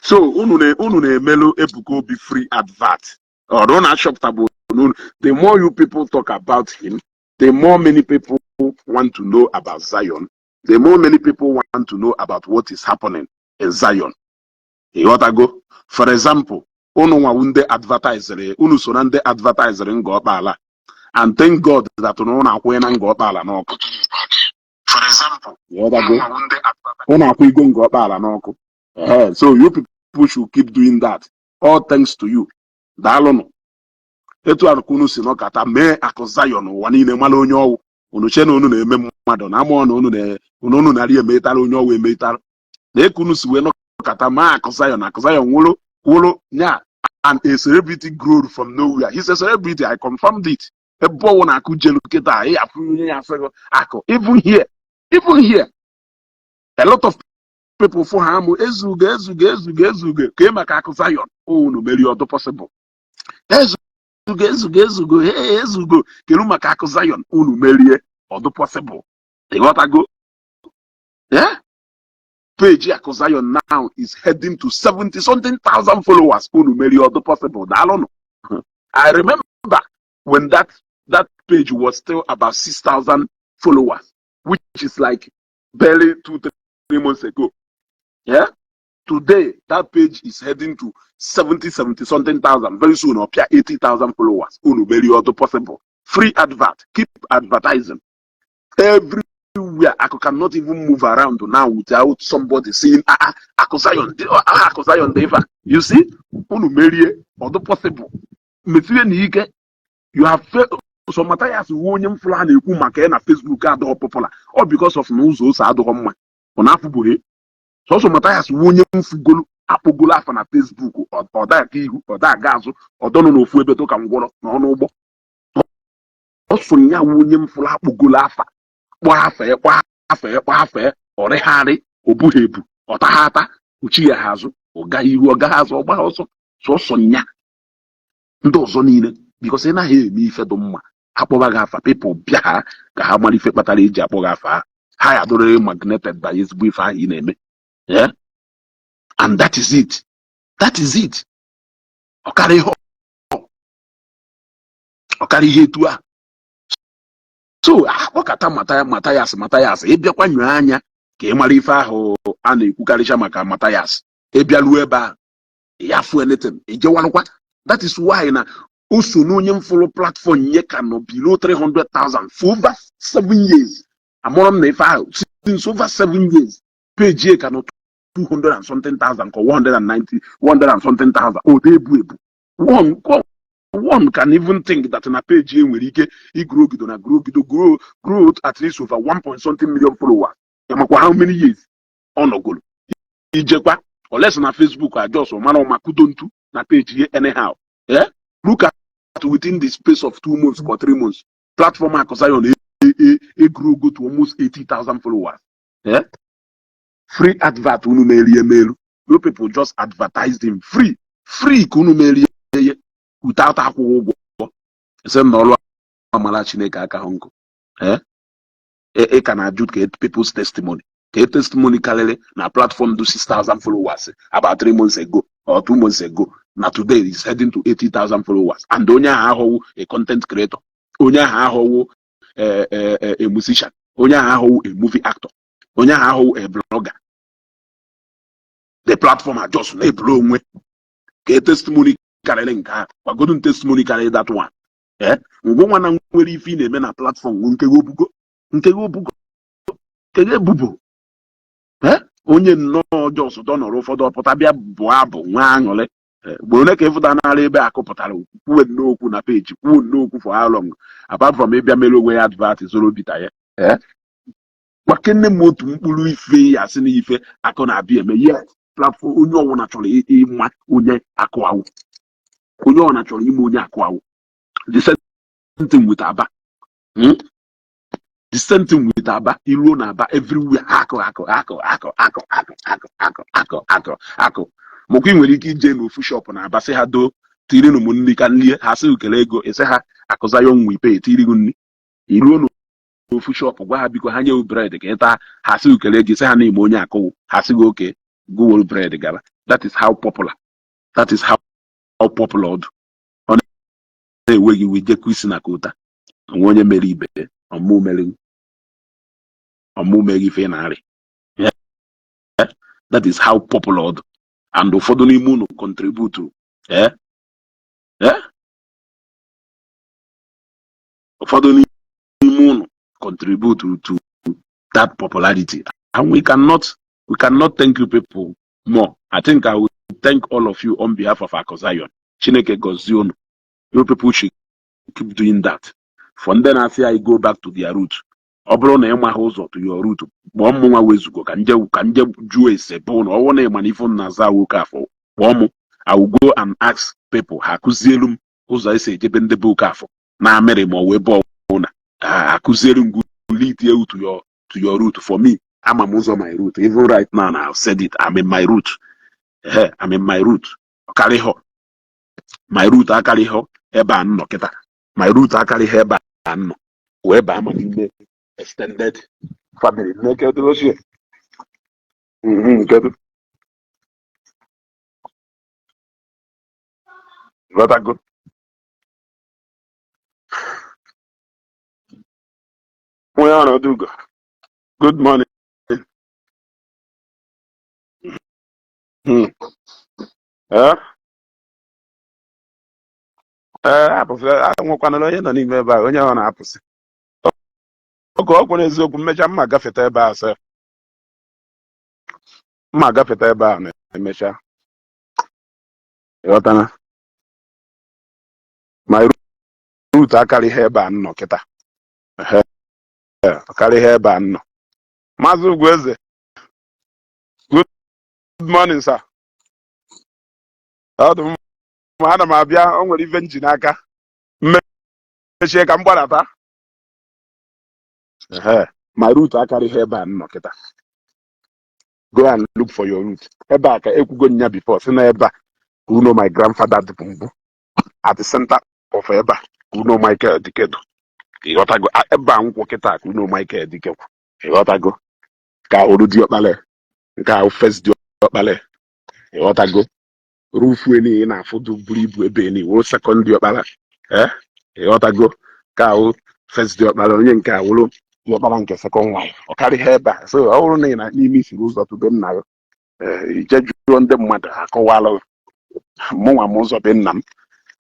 So unu na unu na-emelu Ebuka Obi free advert. Ọrụ na-achọpụta bụ The more you people talk about him, the more many people want to know about Zion, the more many people want to know about what is happening in Zion. Ịghọtago? For example, unu nwawu ndị advertiseri, unu so na ndị advertiseri Ngor Okpala, and thank God that unu akwụnye na Ngor Okpala n'ọkụ. For example, ịghọtago, unu akwụ igo Ngor Okpala n'ọkụ. Ehe, so you people should keep doing that. All thanks to you. Daalụnụ. Etu a ka unu si nọkata mee akụ Zion, ụwa niile mara onye ọwụ. Unu che na unu na-eme mmadụ na amụọ na unu na unu narị emetara onye ọwụ emetara na eke unu si wee nọkata maa akụ Zion. Akụ Zion nwụrụ nwụrụ nya, and a celebrity grew from nowhere. He's a celebrity, I confirmed it. Ebe ọwụ na akụ jelu kịta, ị afụ onye ya asịghị akụ. Even here, even here, a lot of people fụ ha amụ ezugo, ezugo, ezugo, ezugo ka ị maka akụ Zion. Unu merie ọdụ possible. Ezugo, ezugo, ezugo, hey, ezugo kedu maka akụ Zion? Unu merie ọdụ possible. Ịghọtago? Yeah, page akụ Zion now is heading to 70 something thousand followers. Unu merie ọdụ possible. Daalụnụ. I remember when that page was still about 6,000 followers, which is like barely 2, 3 months ago. Yeah, today that page is heading to 70 70 something thousand. Very soon up here 80,000 followers. Unu merie ọdụ possible. Free advert, keep advertising everywhere. I cannot even move around now without somebody saying, "Ah ah, Akụ Zion, ah, Akụ Zion dị ife a." You see, unu merie ọdụ possible. Mesie na ike. You have failed. So Matthias wu onye mfụrụ a na-ekwu maka ya na Facebook adịghọ popular, ọ because of na ụzọ ose adịghọ mma. Ọ na-afụbughe sọsọ Matthias wu onye mfugolu akpọgolo afa na Facebook. Ọ daga ihu, ọ daga azụ, ọ dọnụ n'ofu ebe tụ ka ngwọrọ na ọnụ ụgbọ. Ọ so ya wu onye mfụrụ akpọgolo afa, kpọọ afa ya, kpọọ afa ya, kpọọ afa ya, ọrịgharị o bughị ebu, ọ tagha ata uchi ya ha azụ, ọ gaghị ihu, ọ gaghị azụ, ọ gbagha ọsọ. Sọsọ nya, ndị ọzọ niile, because ị naghị eme ife dị mma, akpọba gị afa, people bịa ha ka ha mara ife kpatara eji akpọ gị afa. Ha ha ya adụrịrị magneted by ezigbo ife ahụ ị na-eme. Yeah? And that is it, that is it. Ọkara ihe, ọkara ihe etu a. So akpọkata mata Mathias, Mathias, ịbịakwa nyoo anya ka ị mara ife ahụ a na-ekwukarịcha maka Mathias. Ịbịaluo ebe ahụ, ya fụ anything ijewalụkwa. That is why na o so n'onye mfụrụ platform nye ka nọ below 300,000 for over 7 years. Amụrụ m na ife ahụ since over 7 years, page ka nọ 200 and something thousand, ka 190, 100 and something thousand. O de ebu ebu. One can even think that na page e nwere ike igrogido na grogido grow grow at least over 1 point something million followers. Ya makwa how many years ọ nọgoro ijekwa oles na Facebook ajọs mara ọma kudo ntu na page ye anyhow. Eh, look at within the space of 2 months or 3 months, platform Akụ Zion e grow go to almost 80,000 followers. Eh, free advert unu na-eri emelu. No, people just advertised him free free ka unu merie ye without akwụghị ụgwọ. Sị na ọrụ amara Chineke aka hụ nkụ. Eh, ị ka na-ajụ ka people's testimony, ka testimony karịrị na platform do 6,000 followers about 3 months ago or 2 months ago, na today is heading to 80,000 followers, and onye ahụ aghọwo a content creator, onye ahụ aghọwo a musician, onye ahụ aghọwo a movie actor, onye ahụ aghọwo a blogger. The platform are just na-ebulu onwe. Ka testimony karịrị nke ahụ, gwagodu testimony karịrị that one. Eh, ngwa nwa na nwere ife ị na-eme na platform nke gị obugo, nke gị obugo, nke gị ebubo. Eh, onye nnọọ jos dọ nọrọ ụfọdụ ọpụta bịa bụọ abụ nwee aṅụrị. Mgbe ole ka ịfụta nara ebe akụ pụtara kwuwe nnọọ okwu na page, kwuo nnọọ okwu for how long, apart from ịbịa mere onwe ya advert zoro bita ya? Eh, gbakene m otu mkpụrụ ife ya sị na ife akụ na-abịa eme. Yes, platform onye ọwụna chọrọ ịma onye akụ awụ, onye ọwụna chọrọ ime onye akụ awụ. The same thing with Aba. The same thing with Aba. Iruo na Aba, everywhere akụ, akụ, akụ, akụ, akụ, akụ, akụ, akụ, akụ, akụ, akụ. Makwa ị nwere ike ije n'ofu shop na Aba, sị ha, "Doo, tirinụ m nri ka nlie." Ha sị ukele ego, ịsị ha akụ Zion nwe ipe etiri gị nri. Iruo n'ofu shop, gwa ha biko ha nye bread ka ị taa, ha sị ukele ego, ịsị ha na ime onye akụwụ, ha sị gị oke gụworo bread gara. That is how popular, that is how popular ọ dị. Ọ Na-enweghị iwe jekwa isi na kota onwe onye mere ibe ọmụ mere ọmụ mere ife ị na-arị. That is how popular ọ dị, and ụfọdụ n'ime unu contribute, eh? Eh? Ụfọdụ n'ime unu contribute to that popularity, and we cannot thank you people more. I think I will thank all of you on behalf of Akụ Zion. Chineke gọzie unu. You people should keep doing that. For ndị na-asị anyị go back to their root, ọ bụrụ na ị maghị ụzọ to your root, kpọọ m nwa wezugo ka nje jụọ ese bụ na ọwụ na ịma na ife m na-aza nwoke afọ, kpọọ m. I will go and ask people, ha akụzielu m ụzọ esi ejebe ndị be Okafọ na amịrị ma ọ wee ebe ọbụla ha akụzielu m lead you to your root. For me, ama m ụzọ my root. Even right now, I've said it, I'm in my root. Ehe, I'm in my root. Ọkarịghọ my root, akarịghọ ebe a nọ kịta. My root akarịghọ ebe a nọ wee baa ma n'ime extended family. Nne, ochie. Kedu? Ghọtago? Onye ọnọdụ ugo. Good morning. Eh? Ee, apụsị nwekwanara onye nọ n'ime ebe a, onye ọ na-apụsị. Oge ọ kwere eziokwu, mmecha mma gafeta ebe a sef. Mma gafeta ebe a ma emechaa. Ịghọtana? My root akarịghị ebe a nọ kịta. Ehe, ọ karịghị ebe a nọ. Maazị Ugwueze, good morning, sir. Ọ dị mma, ana m abịa, o nwere ife m ji n'aka. Mmechie ka m gbadata. Ehe, my root akarịghị ebe a nọ kịta. Go and look for your root. Ebe a ka ekwugo nya before, si na ebe a ka ụnọ my grandfather dịbụ mbụ, at the center of ebe a ka ụnọ Michael Dike dụ. Ịghọtago? Ebe a nkwụ kịta ka ụnọ Michael Dike kwụ. Ịghọtago? Ka ahụrụ diọkpala, nke ahụ first diọkpala. Ịghọtago? Roof eni na-afụ buru ibu ebe eni wụrụ second diọkpala. Ee, ịghọtago? Ka ahụ first diọkpala, onye nke a wụrụ diọkpala nke second wife. Ọ karịghị ebe a. So ọ bụrụ na ị na n'ime isiri ụzọ tube nna gị, ee, ije jụọ ndị mmadụ, akọwalụ mụnwa m ụzọ be nna m.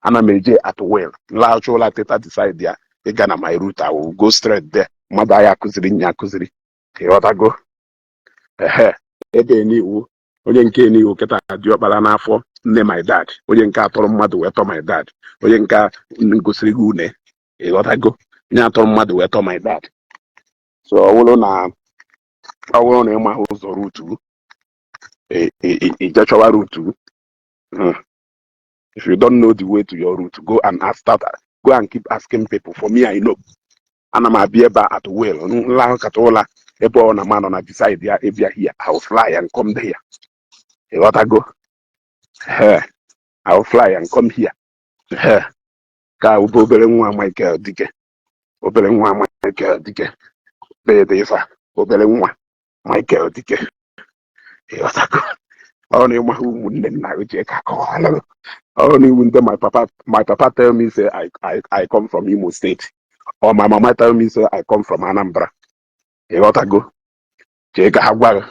Ana m eje at will nlaghachi ụlọ teta, decide ya ịga na my route, I will go straight there. Mmadụ agha akụziri nya akụziri. Ịghọtago? Ehe, ebe n'iwu onye nke n'iwu kịta diọkpara n'afọ nne my dad, onye nke atọrọ mmadụ wee tọ my dad, onye nke gosiri gị une. Ịghọtago? Onye atọrọ mmadụ wee tọ my dad. So ọ bụrụ na ị maghị ụzọ root, ije chọwa root. If you don't know the way to your root, go and ask, start, go and keep asking people. For me, I know. Ana m abịa ebe a at will. Nlahụkata ụla ebe ọ na ma nọ na decide ya ịbịa here, I will fly and come there. Ịghọtago? Ee, I will fly and come here. Ee, ka bụ obere nwa Michael Dike, obere nwa Michael Dike bede ife a, obere nwa Michael Dike. Ịghọtago? Ọ na ịmaghị ụmụnne nna gị, jee ka akọwalụ gị. Ọ na iwu ndị my papa tell me say I come from Imo State, or my mama tell me say I come from Anambra. Ịghọtago? Jee ka ha gwa gị.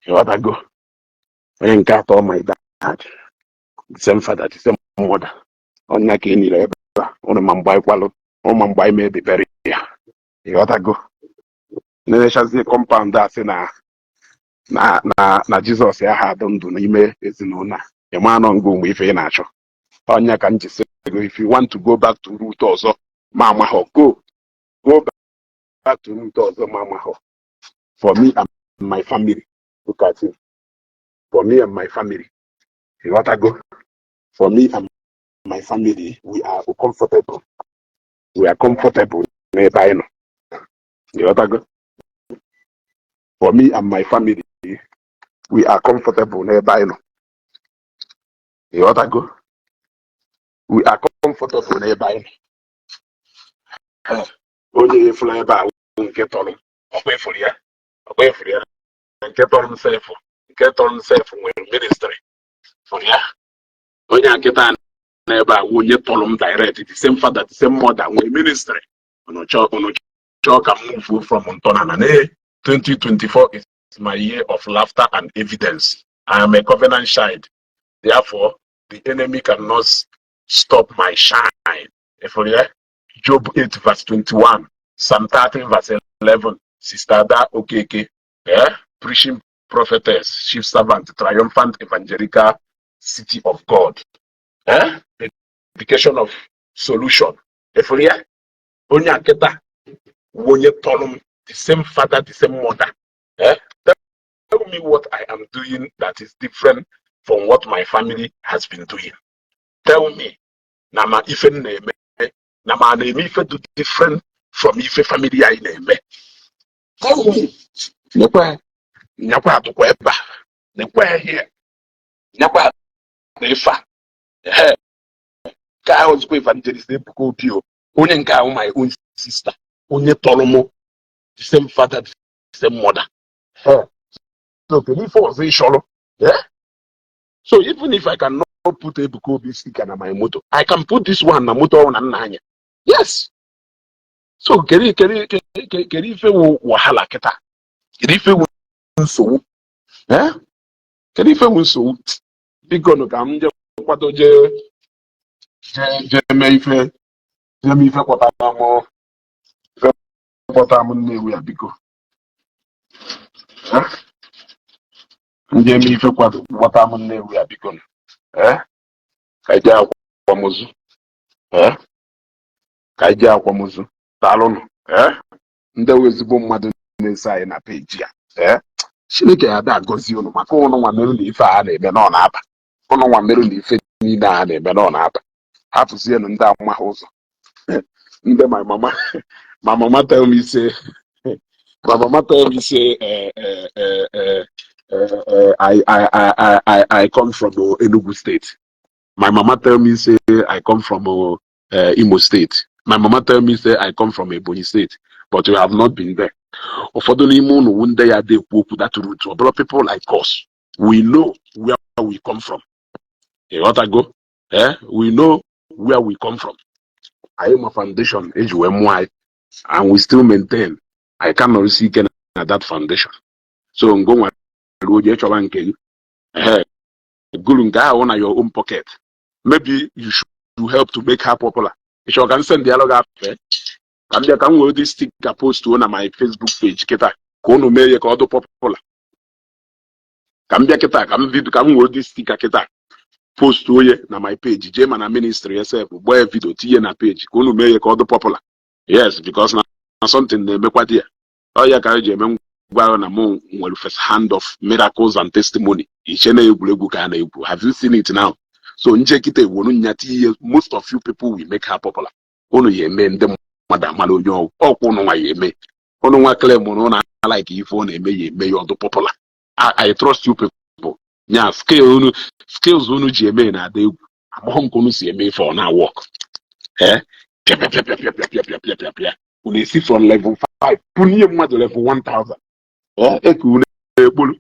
Ịghọtago? Onye nke atọ my dad, the same father, the same mother. Ọnya ka e nile ebe a ụnụ ma mgbe anyị kwalụ ụnụ ma mgbe anyị mebibere ya. Ịghọtago? Na-enechazie compound a sị na Jizọs ya ha adụ ndụ n'ime ezinụlọ a, ịma anọ ngụ mgbe ife ị na-achọ. Ọnya ka m ji sị gị, if you want to go back to root ọzọ ma amaghọ, go back to root ọzọ ma amaghọ. For me and my family, look at him. For me and my family, ịghọtago? For me and my family, we are comfortable, we are comfortable n'ebe anyị nọ. Ịghọtago? For me and my family, we are comfortable n'ebe anyị nọ. Ịghọtago? We are comfortable n'ebe anyị nọ. Onye efuru ebe a wụ nke tọrọ m. Ọkwa efuru ya, ọkwa efuru ya, nke tọrọ m sef, nke tọrọ m sef nwere ministry fụrụ ya. Onye a kịta N'ebe a, onye tọrọ m direct, the same father, the same mother, nwee ministry. Unu chọọ ka m move from ntọnana na 2024 is my year of laughter and evidence. I am a covenant child, therefore the enemy cannot stop my shine. Efuru ya? Job 8 verse 21, Psalm 13 verse 11. Sister Ada Okeke, preaching prophetess, chief servant, triumphant evangelical city of God, Education of solution. Efuru ya? Onye akịta onye tọrọ m, the same father, the same mother, Tell me what I am doing that is different from what my family has been doing. Tell me na ma ife m na-eme, na ma na-eme ife dị different from ife family anyị na-eme. Tell me. Nekwe nyakwa atụkwa ebe a, nekwe here, nyakwa na ife a. Ehe, ka ahụ ozikwa Evangelist Ebuka Obi o, onye nke ahụ, my own sister, onye tọrọ mụ, the same father, the same mother. So kedu ife ọzọ ị chọrọ? So even if I cannot put Ebuka Obi sticker na my moto, I can put this one na moto ọhụrụ na nna anya. Yes. So kedu ife wụ wahala kịta? Kedu ife wụ nsogbu? Kedu ife wụ nsogbu? Biko nụ, ka m jee kwado, jee mee ife, jee mee ife kpọtara m, ife kpọtara m Nnewi ya. Biko. Ndị eme ife kwado kpọtara m Nnewi ya, biko nụ. Ka anyị jee akwamozu. Ka anyị jee akwamozu. Daalụnụ. Ndị wụ ezigbo mmadụ na-eso anyị na peji a, Chineke ya ada agọzi unu, maka ụnụ nwa merụ na ife a na-eme na ọ na-aba. Ụnụ nwa merụ na ife niile a na-eme na ọ na-aba. Hapụzienụ ndị amaghị ụzọ. Ndị my mama tell me say, my mama tell me say I come from Enugu State. My mama tell me say I come from Imo State. My mama tell me say I come from Ebonyi State, but you have not been there. Ụfọdụ n'ime unu wụ ndị ya dị ekwu okwu that route. Ọ bụrụ people like us, we know where we come from. Ịghọtago? We know where we come from. Anyị ma foundation eji wee mụọ anyị, and we still maintain. Anyị ka nọrọsi ike na that foundation. So ngo nwa ruo, jee chọba nke gị. Ehe, guru nke ahụ na your own pocket. Maybe you should help to make her popular. Ị chọrọ ka m send ya gị afe, ka m bịa ka m were this sticker post na my Facebook page kịta, ka unu mee ya ka ọ dị popular? Ka m bịa kịta, ka m video, ka m were this sticker kịta post onye na my page, jee ma na ministry sef, gbaa video, tinye na page, ka unu mee ya ka ọ dị popular. Yes, because na something na-emekwa di ya. Ọ ya ka anyị ji eme ngwa ahụ na mụ nwere first hand of miracles and testimony. Iche na egwuregwu ka a na-egwu. Have you seen it now? So nje kịta ewonu nya tinye, most of you people will make her popular. Unu ya eme ndị mmadụ amara onye ọgwụ ọkwa. Unu nwa ya eme, unu nwa claim na unu like ife ọ na-eme, ya eme ya ọdụ popular. I trust you people. Nya skill unu, skills unu ji eme na-ada egwu. Amaghị m ka unu si eme ife ọ na-work. Pịa pịa pịa pịa pịa pịa pịa pịa pịa pịa, unu esi from level 5 punye mmadụ level 1000. Eke unu ekpolu.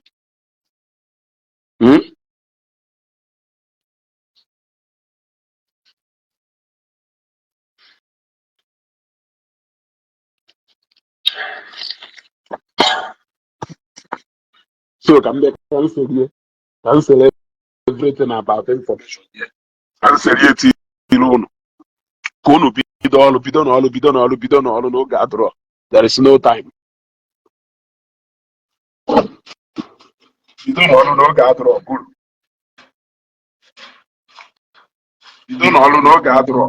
So ka m bịa ka m serie, ka m sere everything about information here, ka m serie tiri unu, ka unu bido ọrụ, bido n'ọrụ, bido n'ọrụ, bido n'ọrụ n'oge adịrọ. There is no time. Bido n'ọrụ n'oge adịrọ. Guru, bido n'ọrụ n'oge adịrọ.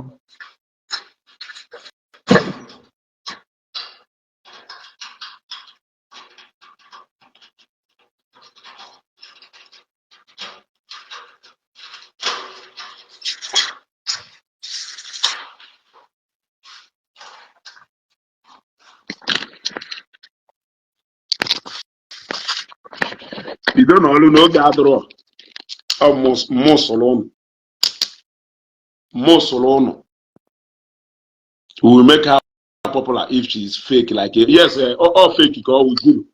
Bido n'ọrụ n'oge adịrọ. Ọ mụ sụrụ unu, mụ sụrụ unu. We will make her popular if she is fake like, yes, all fake ka ọ wụ. Guru,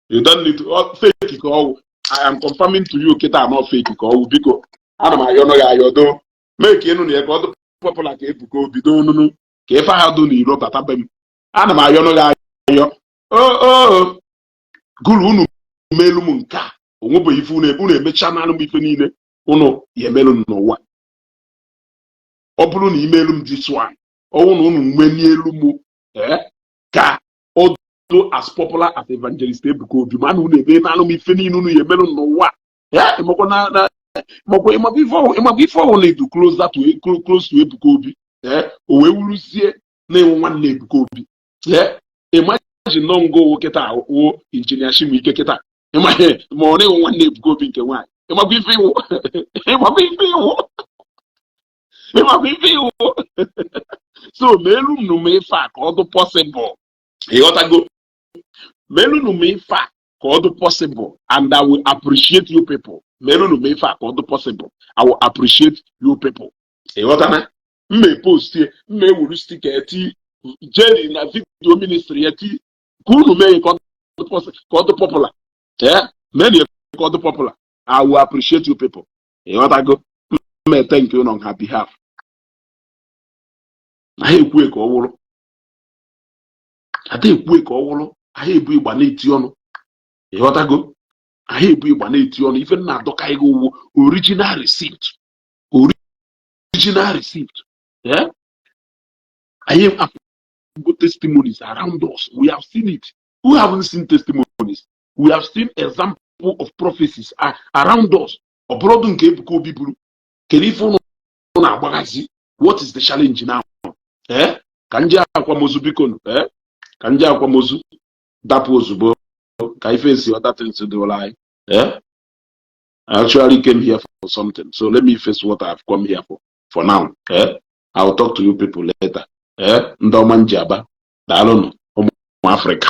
you don't need to, all fake ka ọ wụ. I am confirming to you kịta, not fake ka ọ wụ. Biko, ana m ayọ ya ayọdo. Mee ka ịnụ na ya ka ọ dị popular ka Ebuka Obi do onunu ka ife ha dị n'iro bata be m. Ana m ayọ gị ayọ o o gụrụ unu melu m nke a onwebeghị ife unu unu emecha na m ife niile unu ya emelu m n'ụwa. Ọ bụrụ na imelu m this one, ọwụ na unu menie elu m ee ka ọ do as popular as Evangelist Ebuka Obi, ma na unu eme na m ife niile unu ya emelu m n'ụwa. Ee, ịmakwa na ịmakwa ife ọwụ na edu closer to close to Ebuka Obi, ee, o wee wuruzie na-enwe nwanne Ebuka Obi. Ee, imagine nọ ngo owo kịta wo Engineer Chibuike kịta, ịmaghị ma ọ na-enwe nwanne Ebuka Obi nke nwaanyị. Ịmakwa ife iwu, ịmakwa ife iwu, ịmakwa ife iwu. So ma elu m nụ m ife a ka ọ dị possible, ịghọtago? Ma elu nụ m ife a ka ọ dị possible and I will appreciate you people. Ma elu nụ m ife a ka ọ dị possible, I will appreciate you people. Ịghọtana? Mma postie, mma ewuru sticker eti Jerry na video ministry ya ti ka unu mee ka ọ dị ka ọ dị popular. Ee, mee ya ka ọ dị popular, I will appreciate you people. Ịghọtago? Mma thank you on her behalf. Na ha ekwue ka ọ wụrụ, ada ekwue ka ọ wụrụ, ha ebu ịgba na-eti ọnụ. Ịghọtago? Ha ebu ịgba na-eti ọnụ. Ife nna adọka ego owu original receipt, original receipt. Eh, anyị afụgo testimonies around us. We have seen it. Who haven't seen testimonies? We have seen example of prophecies around us. Ọ bụrụdụ nke Ebuka Obi buru, kedu ife ụnụ na-agbaghazi? What is the challenge now? Eh, ka nje akwamozu, biko nụ. Eh, ka nje akwamozu dapụ ozugbo ka ife esi other things dịwara anyị. Eh, I actually came here for something, so let me face what I've come here for now. Eh, I will talk to you people later. Eh, ndị ọma nji aba, daalụnụ ụmụ Afrịka.